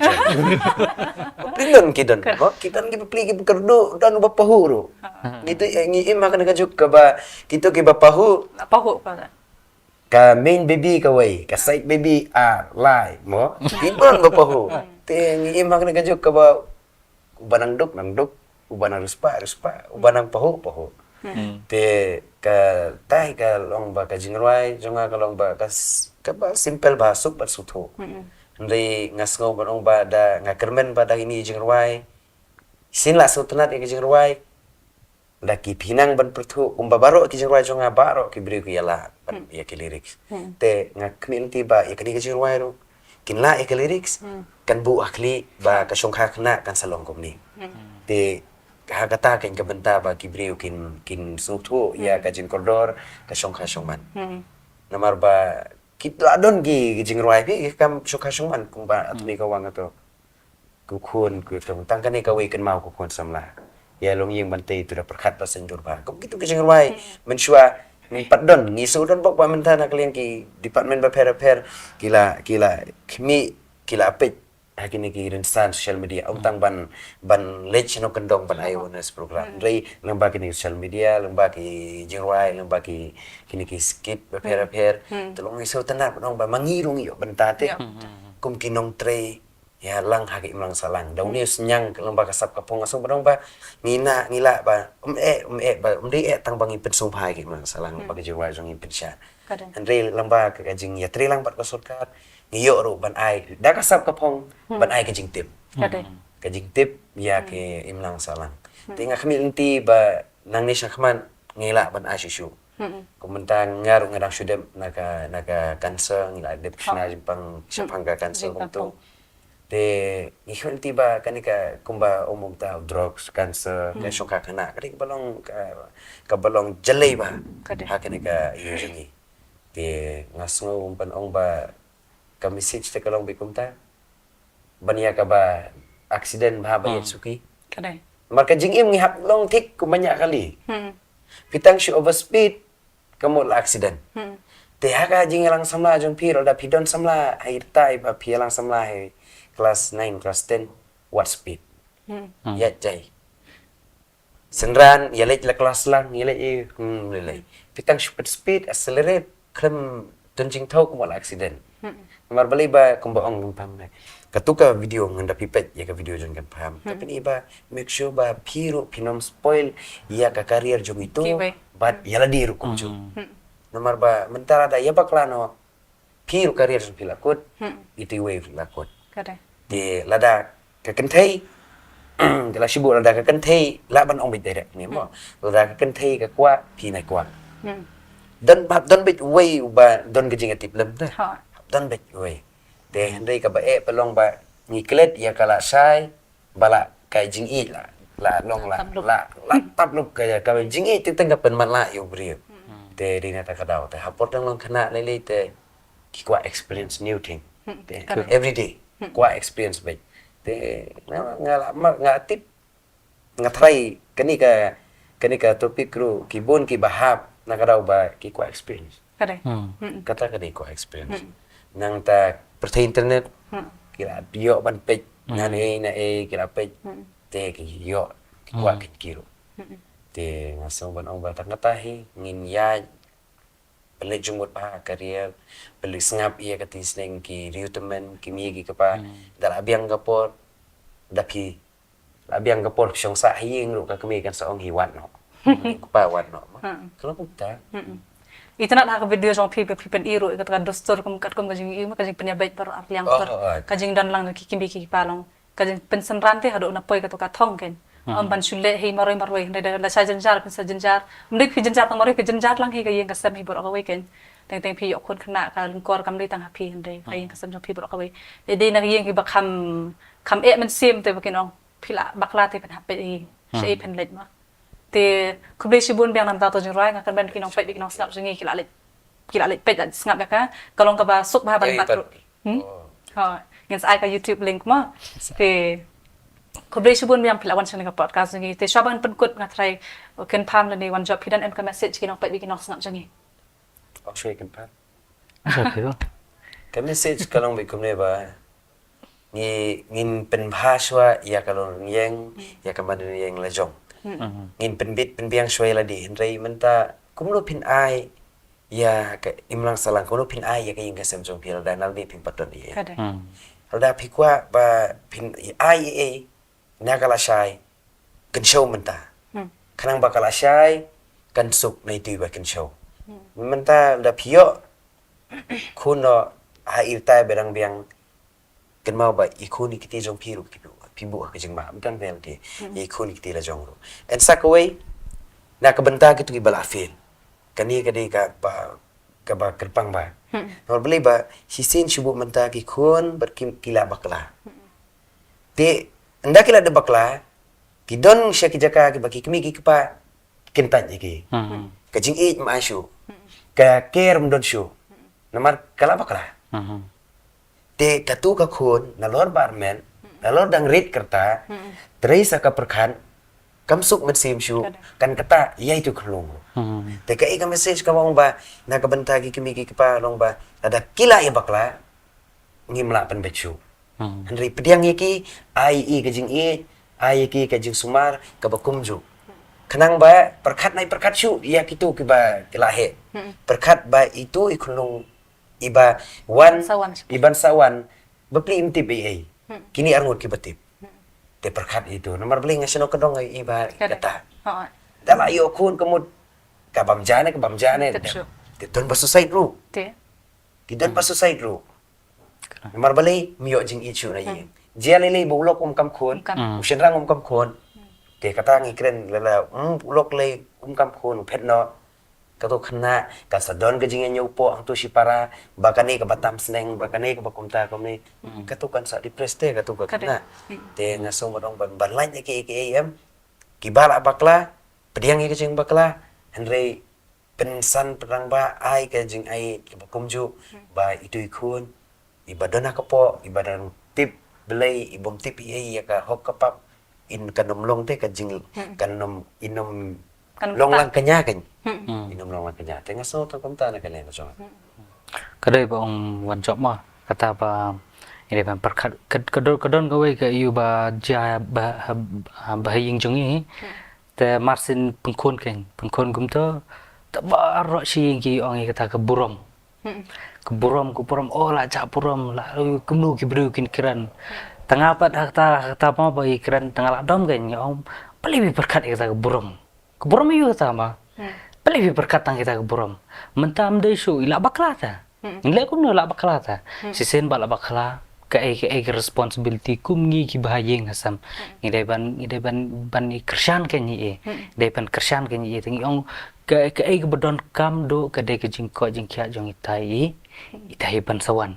Ki don, ki don. Kar- Mo, ki don kiba pli kiba kyrduh, don uba pahuh ruh. Ha. Ngi te, eh, ngi im ha kane ka juk kaba kito kiba pahuh. Pahuh ka. Ka main baby kawei, ka side baby ar lai, mo. Ki don ba pahuh. Te ngi im ha kane ka juk kaba uba nang duk, nang duk, uba nang riewspah, riewspah, uba nang pahuh, pahuh. Hmm. Te katai ka long ba ka jingrwai jong nga ka long ba ka s-, kaba simple bha, suk bad sngewthuh. Hmm. Hynrei nga sngew ban ong ba da, nga kyrmen ba da kine ki jingrwai shisien la sngewtynnat ïa ka jingrwai. Da ki pynang ban pyrthuh, kumba baroh ki jingrwai jong nga baroh ki briew ki ïa lah ban, hmm, ïa ki lyrics. Hmm. Te nga khmih lynti ba ïa kane ka jingrwai ruh kin lah ïa ki lyrics, hmm, kan buh ha khlieh ba ka shongkha khynnah kan sa long kumne. Hmm. Te ha kata kan ka bynta ba ki briew kin, kin sngewthuh ïa, hmm, ka jingkordor ka shongkha shongman. Hmm. Namar ba ki la don ki, ki jingrwai phi ki kam shongkha shongman kumba, hmm, Atuni Kawang ato. Ku khun, ku tong, tang kane kawei kynmaw ku khun samla. Ïa longïing ban tei tu da pyrkhat ba synjur ba. Kum kitu ki jingrwai, hmm, mynshuwa, hmm, pat don, ngi shu don bok ba mynta na ka liang ki department bapher bapher, ki la, ki la khmih, ki la peit ha kine ki rynsan social media. Ym, hmm, tang ban, ban leit shano kyndong ban ai, hmm, awareness program. Hmm. Hynrei lyngba kine social media, lyngba ki jingrwai, lyngba ki, kine ki skit bapher, hmm, bapher. Hmm. Te long ngi shu tynnat ban ong ba ma ngi ruh ngi ïoh bynta te. Ïa. Hmm, hmm, hmm. Kum ki nongtrei ïalang ha ka imlang sahlang. Da une, hmm, u synñiang lyngba ka sap ka phong, nga sngew ban ong ba ngi na, ngi lah ba ym eh, ym eh ba ym dei eh tang ba ngi pynsngewbha ïa ka imlang sahlang, hmm, ba ka jingrwai jong ngi pynshah. Ka dei. Hynrei lyngba ka, ka jingïatreilang bad ka sorkar ngi ïoh ruh ban ai da ka sap ka phong, hmm, ban ai ka jingtip. Ka dei. Ka jingtip ïa, hmm, ka imlang sahlang. Hmm. Te nga khmih lynti ba nangne shakhmat ngi lah ban ai shuh shuh. Hmm. Kum mynta nga ruh nga dang shu dep na ka, na ka cancer, ngi lah dep, oh, shna jingpang, hmm, shaphang ka cancer, jingpang, kumtu. Te ngi khmih lynti ba kane ka kumba ong mynta drugs, cancer, ka, hmm, shongkha khynnah, ka dei kaba long ka, kaba long jlei bha. Ka dei. Ha kane ka ïing jong ngi. Te nga sngew ban ong ba ka message te ka long beit kumta. Ban ïa kaba accident bha ba ïa, hmm, suki. Ka dei. Namar ka jingim ngi hap long thik kum ban ïa kali. Hmm. Phi tang shu overspeed, ka mut la accident. Hmm. Te ha ka jingïalang samla jong phi ruh, lada phi don samla ha ita, i ba phi ïalang samla ha class nine, class ten, wat speed. Hmm. Hmm. Ïa jai. Synran, ïa leit la class lang, ïa leit, eh, hmm, lei lei. Phi tang shu peit speed, accelerate, khlem don jingthaw, ka mut la accident. Hmm. Namar balei ba kumba ong kynpham ne. Katu ka video ngan da phi peit ïa ka video jong kynpham. Hmm. Tapi ni ba make sure ba phi ruh phin ym spoil ïa ka career jong itu, kiwei, bad, hmm, ïa lade ruh kumjuh. Hmm. Hmm. Namar ba mynta lada ïa bakla noh, phi ruh ka career phi la kut, itu iwei ruh la kut. Te lada ka kynthei, ka la shu buh lada ka kynthei, lah ban ong beit direct ne mo. Lada ka kynthei ka kwah, phi nai kwah. Don, hap don beit uwei uba don ka jingïatiplem te. Hap don beit uwei. Te hynrei kaba eh pat long ba ngi klet ïa ka lashai, ba la ka jingïeit la, la long la, la, la tap lup ka, ka jingïeit teng teng ka pynmatlah ïa u briew. Te dei na ta ka daw te ha por tang long khynnah lei lei te ki kwah experience new thing. Te every day kwah experience beit. Te nga, nga la mar, nga tip, nga tharai kane ka, kane ka topic ruh ki bun ki ba hap na ka daw ba ki kwah experience. Kata ka dei kwah experience. Nangta pyrthei internet ki la ïoh ban peit na ei na ei ki la peit. Te ki ïoh ki kwah ki ruh. Te nga sngew ban ong ba tang kata hi ngin ïa pynleit jingmut bha ha career, pynleit sngap ïa ka ti sneng ki riewtymmen, ki mei ki kpa. Da la biang ka por, da phi la biang ka por shong sah ha ïing ruh ka kmie kan sa ong hi wat noh. Kpa wat noh. Ka long kumta. Itynnad ha ka video jong phi ba phi pyn-i ruh ïa kata ka dustur kum katkum ka jingïohi ka jingpynïabeit baroh arliang baroh. Ka jingdon lang jong ki kmie ki kpa long ka jingpynsynran te haduh na poi kata ka thong ken. Ym ban shu leh hi marwei marwei hynrei da la sa jynjar pynsa jynjar. Ym dei phi jynjar tang marwei phi jynjar lang hi ka ïing ka sem hi baroh kawei ken. Teng teng phi ïoh khun khynnah ka lyngkor kam dei tang ha phi hynrei ka ïing ka sem jong phi baroh kawei. Dei dei na ka ïing hi ba kham, kham eh mynsiem te ba kin ong phi la bakla te pynhap peit hi. Sha ei pynleit ma. Te khublei shibun biang namar ta to jingrwai nga kyrmen ki nongpeit ki nongsngap jong ngi ki la leit, ki la leit peit la sngap ïa ka. Ka long kaba suk bha ban bat ruh. Ha, ngin sa ai ka YouTube link ma. Te khublei shibun biang phi la wan sha ka podcast jong ngi. Te shuwa ban pynkut nga trai kynpham lane wan jop phi don em ka message ki nongpeit ki nongsngap jong ngi. Ong shuwa kynpham. Ka message ka long beit kumne ba ngi, ngin pynbha shuwa ïa ka longïing, ïa ka madanlïing la jong. Ngin pynbit pynbiang shuwa ïa lade hynrei mynta kumno phin ai ïa ka imlang sahlang, kumno phin ai ïa ka ïing ka sem jong phi lada nalor phin pat don ïa. Lada phi kwah ba phin ai ïa na ka lashai kynshew mynta. Khnang ba ka lashai kan suk na itu iba kynshew. Mynta da phi ïoh khun noh ha i tai ba dang biang kynmaw ba i khun i kti jong phi ruh phi buh, phi buh ha ka jingma mynta ne te i khun i kti la jong ruh. En sa kawei na ka bynta kitu kiba la fail. Kane ka dei kaba, kaba kyrpang ba. Namar balei ba shisien shu buh mynta ki khun bad ki, ki la bakla. Te ynda ki la dep bakla ki don sha ki jaka kiba ki kmie ki kpa kin tait ïa ki. Ka jingïeit ma shu. Ka care ym don shu. Namar ka la bakla. Te katu ka khun nalor ba armet, nalor dang rit kyrta, trei sa ka pyrkhat, kam suk mynsiem shu, kan kata ïa itu khyllung. Te kaei ka message kaba ong ba na ka bynta ki kmie ki kpa long ba lada ki la ïa bakla ngim lah pynbeit shuh. Hynrei pdiang ïa ki, ai ïa ki ka jingïeit, ai ïa ki ka jingsumar kaba kumjuh. Khnang ba pyrkhat nai pyrkhat shuh ïa kitu kiba ki la heh. Pyrkhat ba itu i khyllung iba wan, iban sa wan bapli im tip ei ei. Kine arngut kiba tip. Te pyrkhat itu namar balei nga shnong ka dong iba kata. Da la ïoh khun ka mut ka bam jane, ka bam jane. Te don ba suicide ruh. Te don ba suicide ruh. Namar balei ym ïoh jingïeit shuh na ïing. Jia lei lei ba u lok um kam khun, u shynrang um kam khun. Te kata ngi kren lei lei, um, u lok lei um kam khun, u phet noh. Katu khynnah kan sa don ka jingïañiew poh hangtu shipara ba kane kaba tam sneng, ba kane kaba kumta kumne. Katu kan sa depressed te katu ka khynnah. Te nga sngewbha ong ban, ban lait ïa kiei kiei em kiba la bakla, pdiang ïa ka jingbakla, hynrei pynsan pynrang ba ai ka jingai kaba kumjuh ba itu i khun iba don ha ka poh, iba dang tip Blei, i bym tip ei ei ïa ka hok ka pap, in kan ym long te ka jing, kan ym, in ym long lang kñia kan. In ym long lang kñia. Te nga sngew tang kumta na kane ka jong. Ka dei ba ong wan jop ma kata ba i dei ban pyrkhat ka, ka don, ka don kawei ka ïu ba jia ba, ba ha ïing jong i. Te mar syn pynkhun kein, pynkhun kumta, te baroh shi ïing ki ong ïa kata ka burom. Ka burom, ka burom, oh la jah burom, la kumno ki briew kin kren. Tang nga pat ha kata, ha kata ma ba i kren, tang nga la dom kein, nga ong, balei phi pyrkhat ïa kata ka burom. Ka burom ïa u kata ma. Balei phi pyrkhat tang kita ka burom? Mynta ym dei shuh, i lah bakla ta. Ngi leh kumno lah bakla ta? Shisien ba lah bakla, kaei kaei ka responsibility kum ngi kiba ha ïing ha sem. Ngi dei ban, ngi dei ban, ban i kyrshan ka ngi i. Dei ban kyrshan ka ngi i. Te ngi ong ka, kaei kaba donkam duh ka dei ka jingkoit jingkhiah jong itai i. Itai i ban sa wan.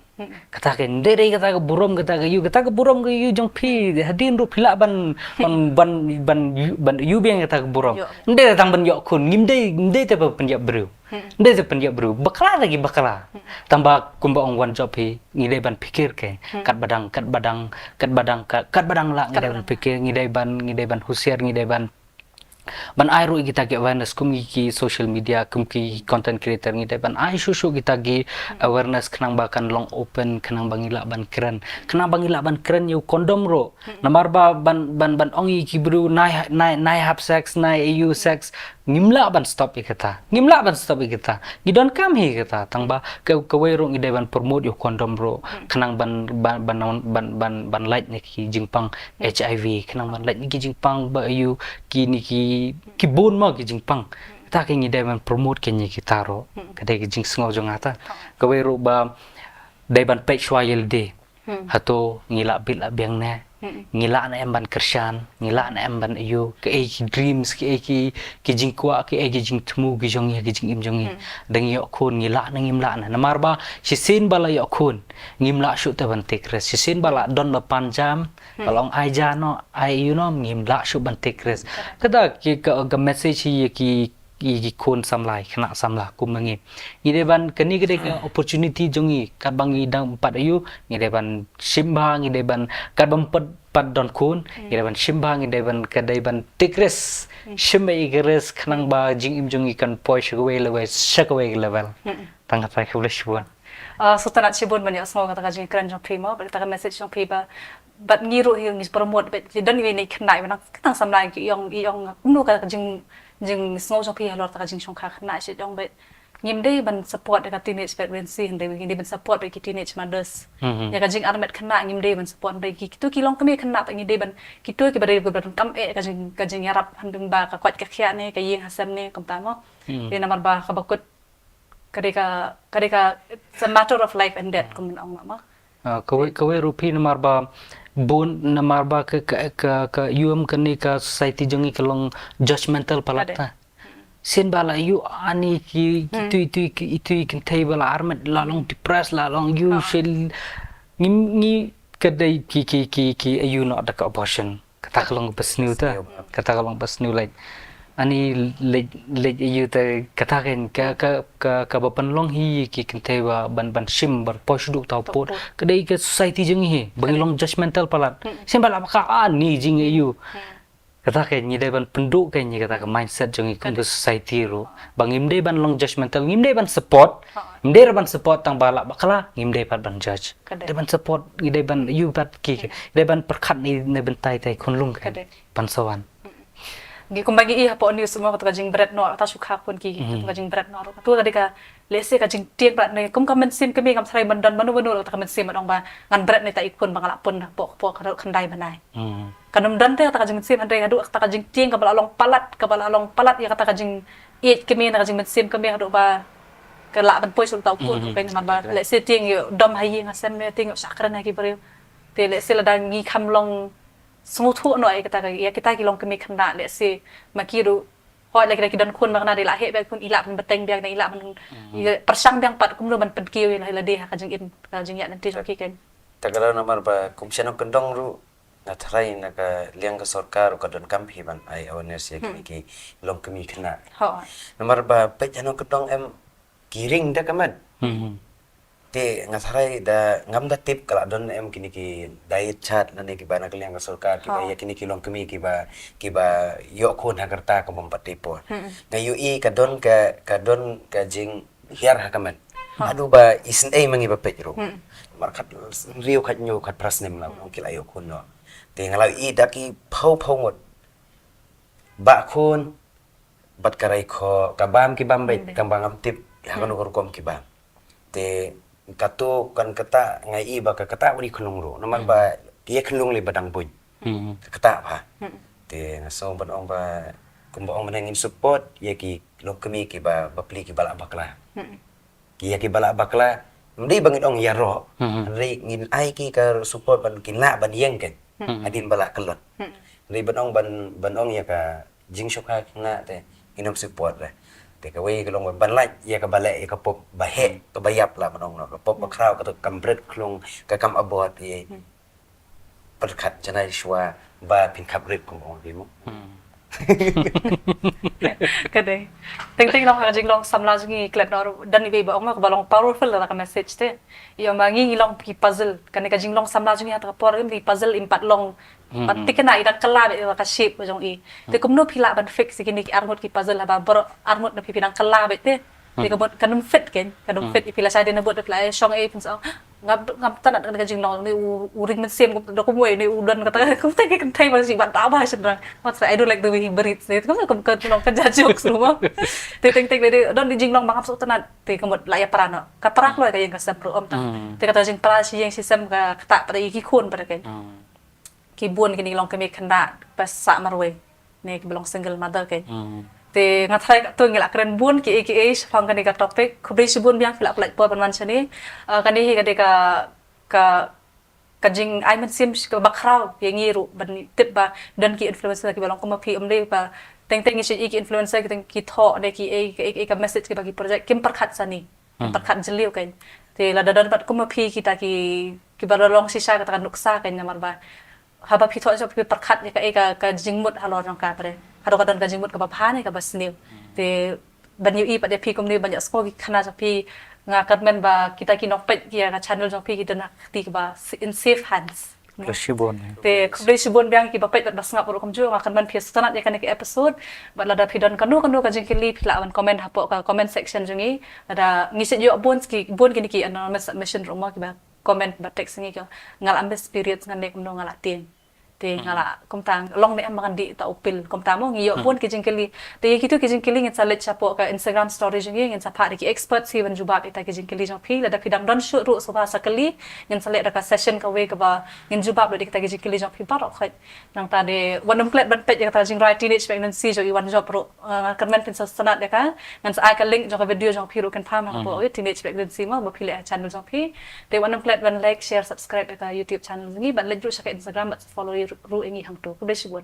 Kata ka, ym dei, dei kata ka burom, kata ka ïoh, kata ka burom ka ïoh jong phi, hadien ruh phi lah ban, ban, ban, ban ïoh, ban ïoh biang kata ka burom. Ym dei tang ban ïoh khun, ngim dei, ym dei te ba pynïap briew. Ym dei te pynïap briew. Bakla lagi bakla. Tang ba kumba ong wan jop phi, ngi dei ban pyrkhat ke. Kat ba dang, kat ba dang, kat ba dang, kat, kat ba dang lah ngi dei ban pyrkhat, ngi dei ban, ngi dei ban husiar, ngi dei ban ban ai ruh kita ki awareness kum ki, ki social media, kum ki content creator, ngi dei ban ai shuh shuh kita ki awareness khnang ba kan long open, khnang ba ngi lah ban kren, khnang ba ngi lah ban kren ïa u condom ruh. Namar ba ban, ban, ban ong ïa ki briew nai, nai, nai hap sex, nai ïa u sex, ngim lah ban stop ïa kata. Ngim lah ban stop ïa kata. Ngi donkam hi kata, tang ba ka, kawei ruh ngi dei ban promote ïa u condom ruh. Khnang ban, ban, ban, ban, ban, ban lait na ki jingpang H I V, khnang ban lait na ki jingpang ba ïa u kine ki, ki bun mo ki jingpang. Kata ka ngi dei ban promote ka ngi kita ruh. Ka dei ka jingsngew jong nga ta. Kawei ruh ba dei ban peit shuwa ïa lade. Hato ngi lah bit lah biang ne? Ngi lah ne em ban kyrshan, ngi lah ne em ban ïa u, kaei ki dreams, kaei ki, ki jingkwah, kaei ki jingthmu ki jong ngi, ki jingim jong ngi. Da ngi ïoh khun, ngi lah ne ngim lah ne? Namar ba shisien ba la ïoh khun, ngim lah shuh te ban take risk. Shisien ba la don ba pan jam, ba la ong ai ja noh, ai ïa u noh, ngim lah shuh ban take risk. Kata ki ka, ka message hi ïa ki, ïa ki khun samla, khynnah samla kum ma ngi. Ngi dei ban, kane ka dei ka opportunity jong ngi, katba ngi dang pat ïa u, ngi dei ban shim bha, ngi dei ban, katba ym pat, pat don khun, ngi dei ban shim bha, ngi dei ban, ka dei ban take risk. Shim bha ïa ka risk khnang ba jingim jong ngi kan poi sha kawei level, sha kawei level. Tang kata, khublei shibun. Ah, sngewtynnat shibun ban ïohsngew kata ka jingkren jong phi mo, bad kata ka message jong phi ba, bad ngi ruh hi ngi promote bad ki don ïa ki khynnah ba nang, ka tang samla ki ong, i ong kumno ka jing, jingsngew jong phi halor kata ka jingshongkha khynnah, shi ong bad ngim dei ban support ïa ka teenage pregnancy, hynrei ngi dei ban support ïa ki teenage mothers. Ïa ka jingarmet khynnah ngim dei ban support, hynrei ki, kito ki longkmie khynnah pat ngi dei ban, kito kiba dei, kiba donkam eh ka jing, ka jingïarap, hynrei ba ka koit ka khiah ne, ka ïing ha sem ne, kumta mo. Te namar ba kaba kut ka dei ka, ka dei ka, it's a matter of life and death, kum ban ong ma. Ah, kawei, kawei ruh phi namar ba bun, namar ba ka, ka, ka, ka ïoh em kane ka society jong ngi ka long judgmental palat ta. Shisien ba la ïoh ani ki, ki tui, tui, ki, tui kynthei ba la armet, la long depressed, la long ïoh shil. Ngi, ngi ka dei ki, ki, ki, ki ïoh noh da ka abortion. Kata ka long ba sniew ta. Kata ka long ba sniew, like, ani leit, leit ïa u te, kata kan, ka, ka, ka, kaba pynlong hi ki kynthei ba ban, ban shim, ban poi sha u tau pud. Ka dei ka society jong ngi hi ba ngi long judgmental palat. Shisien ba la ba ka ani jing ïa u. Kata kan ngi dei ban pynduh kan ïa kata ka mindset jong ngi kum ka society ruh. Ba ngim dei ban long judgmental, ngim dei ban support. Ngim dei ban support tang ba la bakla, ngim dei pat ban judge. Dei ban support, ngi dei ban ïa u pat ki, dei ban pyrkhat ne, ne bynta itai khunlung kan. Ban sa wan. Ngi kumba ngi i hapoh news mo kata ka jingbret noh, kata shu kha khun ki, kata ka jingbret noh. Kata ka dei ka, lehse ka jingtieng pat ne, kum ka mynsiem kmie ngam tharai ban don mano mano kata ka mynsiem ban ong ba ngan bret ne ïa i khun ba nga la pun hapoh, hapoh ka khyndai bnai. Kan ym don te kata ka jingmynsiem, hynrei haduh kata ka jingtieng kaba la long palat, kaba la long palat ïa kata ka jingïeit kmie, na ka jingmynsiem kmie haduh ba ka lah ban poi sha uta u khun, pyn namar ba lehse tieng ïa u dom ha ïing ha sem ne, tieng ïa u shah kren ha ki briew. Te lehse lada ngi kham long sngewthuh noh ïa kita, ïa kita ki longkmie khynnah, lehse ma ki ruh, hooid la ki don khun ma kane, dei la heh biang khun, i lah ban bteng biang ne, i lah ban, i pyrshang biang pat kumno ban pynkiew ïa lade ha ka jingim, ka jingïaid lynti jong ki kan. Te ka dei namar ba kum shnong kyndong ruh, nga tharai na ka liang ka sorkar ruh ka donkam hi ban ai awareness ïa kine ki longkmie khynnah. Namar ba peit shnong kyndong em ki ring da ka met. Te nga tharai da ngam da tip ka la don em kine ki diet chart lane kiba na ka liang ka sorkar kiba ïa kine ki longkmie kiba, kiba ïoh khun ha ka rta ka bym pat tip por. Nga ïohi ka don ka, ka don ka jinghiar ha ka met. Haduh ba isynei ma ngi ba peit ruh. Mar khat hynriew, khat hynñiew, khat phra snem la ong ki la ïoh khun noh. Te nga la ïohi da ki phew phew ngut. Bah khun bad ka rei khoh, ka bam ki bam beit, tang ba ngam tip ha kano ka rukom ki bam. Te kato kan kata, nga i ba ka kata u dei khunlung ruh, namar ba ki ïa khunlung lei ba dang buiñ. Ka kata ba. Te nga sngew ban ong ba Kumba ong mynne ngin support ïa ki longkmie kiba bapli kiba lah bakla. Ki ïa kiba lah bakla, ym dei ba ngin ong ïaroh, hynrei ngin ai ki ka support ban kin lah ban ïeng kein hadien ba lah kyllon. Hynrei ban ong ban, ban ong ïa ka jingshukor khynnah te ngin ym support re. Te kawei ka long ban lait ïa kaba leh ïa ka pop ba heh, kaba ïap lah ban ong noh, ka pop ba khraw, ka kam bret khlung, ka kam abot ïa. Pyrkhat janai shuwa ba phin khap rit kum ong phi mo. Ka dei. Teng teng long ka jinglong samla jong ngi klet nor, don iwei ba ong ma kaba long powerful la ka message te. Ïa ma ngi ngi long ki puzzle, kane ka jinglong samla jong ngi ha kata ka por ngi puzzle im pat long. Pat thikna i dang kylla beit ka shape jong i. Te kumno phi lah ban fix ïa kine ki arngut ki puzzle haba baroh arngut na phi phi dang kylla beit te. Te ka mut kan ym fit kein, kan ym fit ïa phi lashai dei na bud phi la ïa shong ei phin sa ong, ngam, ngam tnat kane ka jinglong, ne u, u ring mynsiem kum da kumwei, ne u don kata kumta ki kynthei ba shi bad da ba shynrang. Mat sa, I don't like the way he breathes, ne kum ka jinglong ka ja jokes ruh mo. Te teng teng dei don di jinglong ba ngam sngewtnat, te ka mut la ïa pra noh. Ka pra kloi ka ïing ka sem ruh ym tang. Te kata jingpra shi ïing shi sem ka ktah pat ïa ki khun pat kein. Ki bun kine ki longkmie khynnah ba sah marwei, ne kiba long single mother kein. Te nga tharai katto ngi la kren bun kiei kiei shaphang kane ka topic. Khublei shibun biang phi la pynlait por ban wan shane. Ah, kane hi ka dei ka, ka, ka jingai mynsiem kaba khraw ïa ngi ruh ban tip ba don ki influencer kiba long kum ma phi, ym dei ba teng teng ngi shu ïohi ki influencer ki teng ki thoh ne kiei kiei ka message kiba ki project kim pyrkhat sani. Pyrkhat jylliew kein. Te lada don pat kum ma phi kita ki, kiba la long shisha kata ka nuksa kein namar ba haba phi thoh jong phi pyrkhat ïa kaei ka, ka jingmut halor jong ka, pyrkhat haduh ka don ka jingmut kaba bha ne kaba sniew. Te ban ïohi pat ïa phi kumne ban ïohsngew ki khana jong phi, nga kyrmen ba kita ki nongpeit ïa ka channel jong phi ki don ha kti kaba in safe hands. Khublei shibun. Te khublei shibun biang kiba peit bad ba sngap ruh kumjuh, nga kyrmen phi sngewtynnat ïa kane ka episode. Bad lada phi don kano kano ka jingkylli phi lah ban comment hapoh ka comment section jong ngi. Lada ngi shu ïoh bun ki, bun kine ki anonymous submission ruh mo kiba comment ba text ngi ki, nga la miss periods ngan dei kumno, nga la tieng. Te nga la kumta long ne em ba ngan dih ta u pill kumta mo, ngi ïoh bun ki jingkylli. Te ïa kitu ki jingkylli ngin sa leit shapoh ka Instagram story jong ngi, ngin sa phah da ki experts hi ban jubab ïa kita ki jingkylli jong phi. Lada phi dang don shuh ruh sngewbha sa kylli, ngin sa leh da ka session kawei kaba ngin jubab lut ïa kita ki jingkylli jong phi baroh khoit. Nangta de wat nym klet ban peit ïa kata ka jingrwai Teenage Pregnancy jong i Wan Jop ruh. Ah, nga kyrmen phin sa sngewtynnat ïa ka. Ngan sa ai ka link jong ka video jong phi ruh kynpham ha ka por, eh, Teenage Pregnancy mo, ba phi leh ha channel jong phi. Te wat nym klet ban like, share, subscribe ïa ka YouTube channel jong ngi, ban leit ruh sha ka Instagram bad follow ruh ïa ngi hangto. Khublei shibun.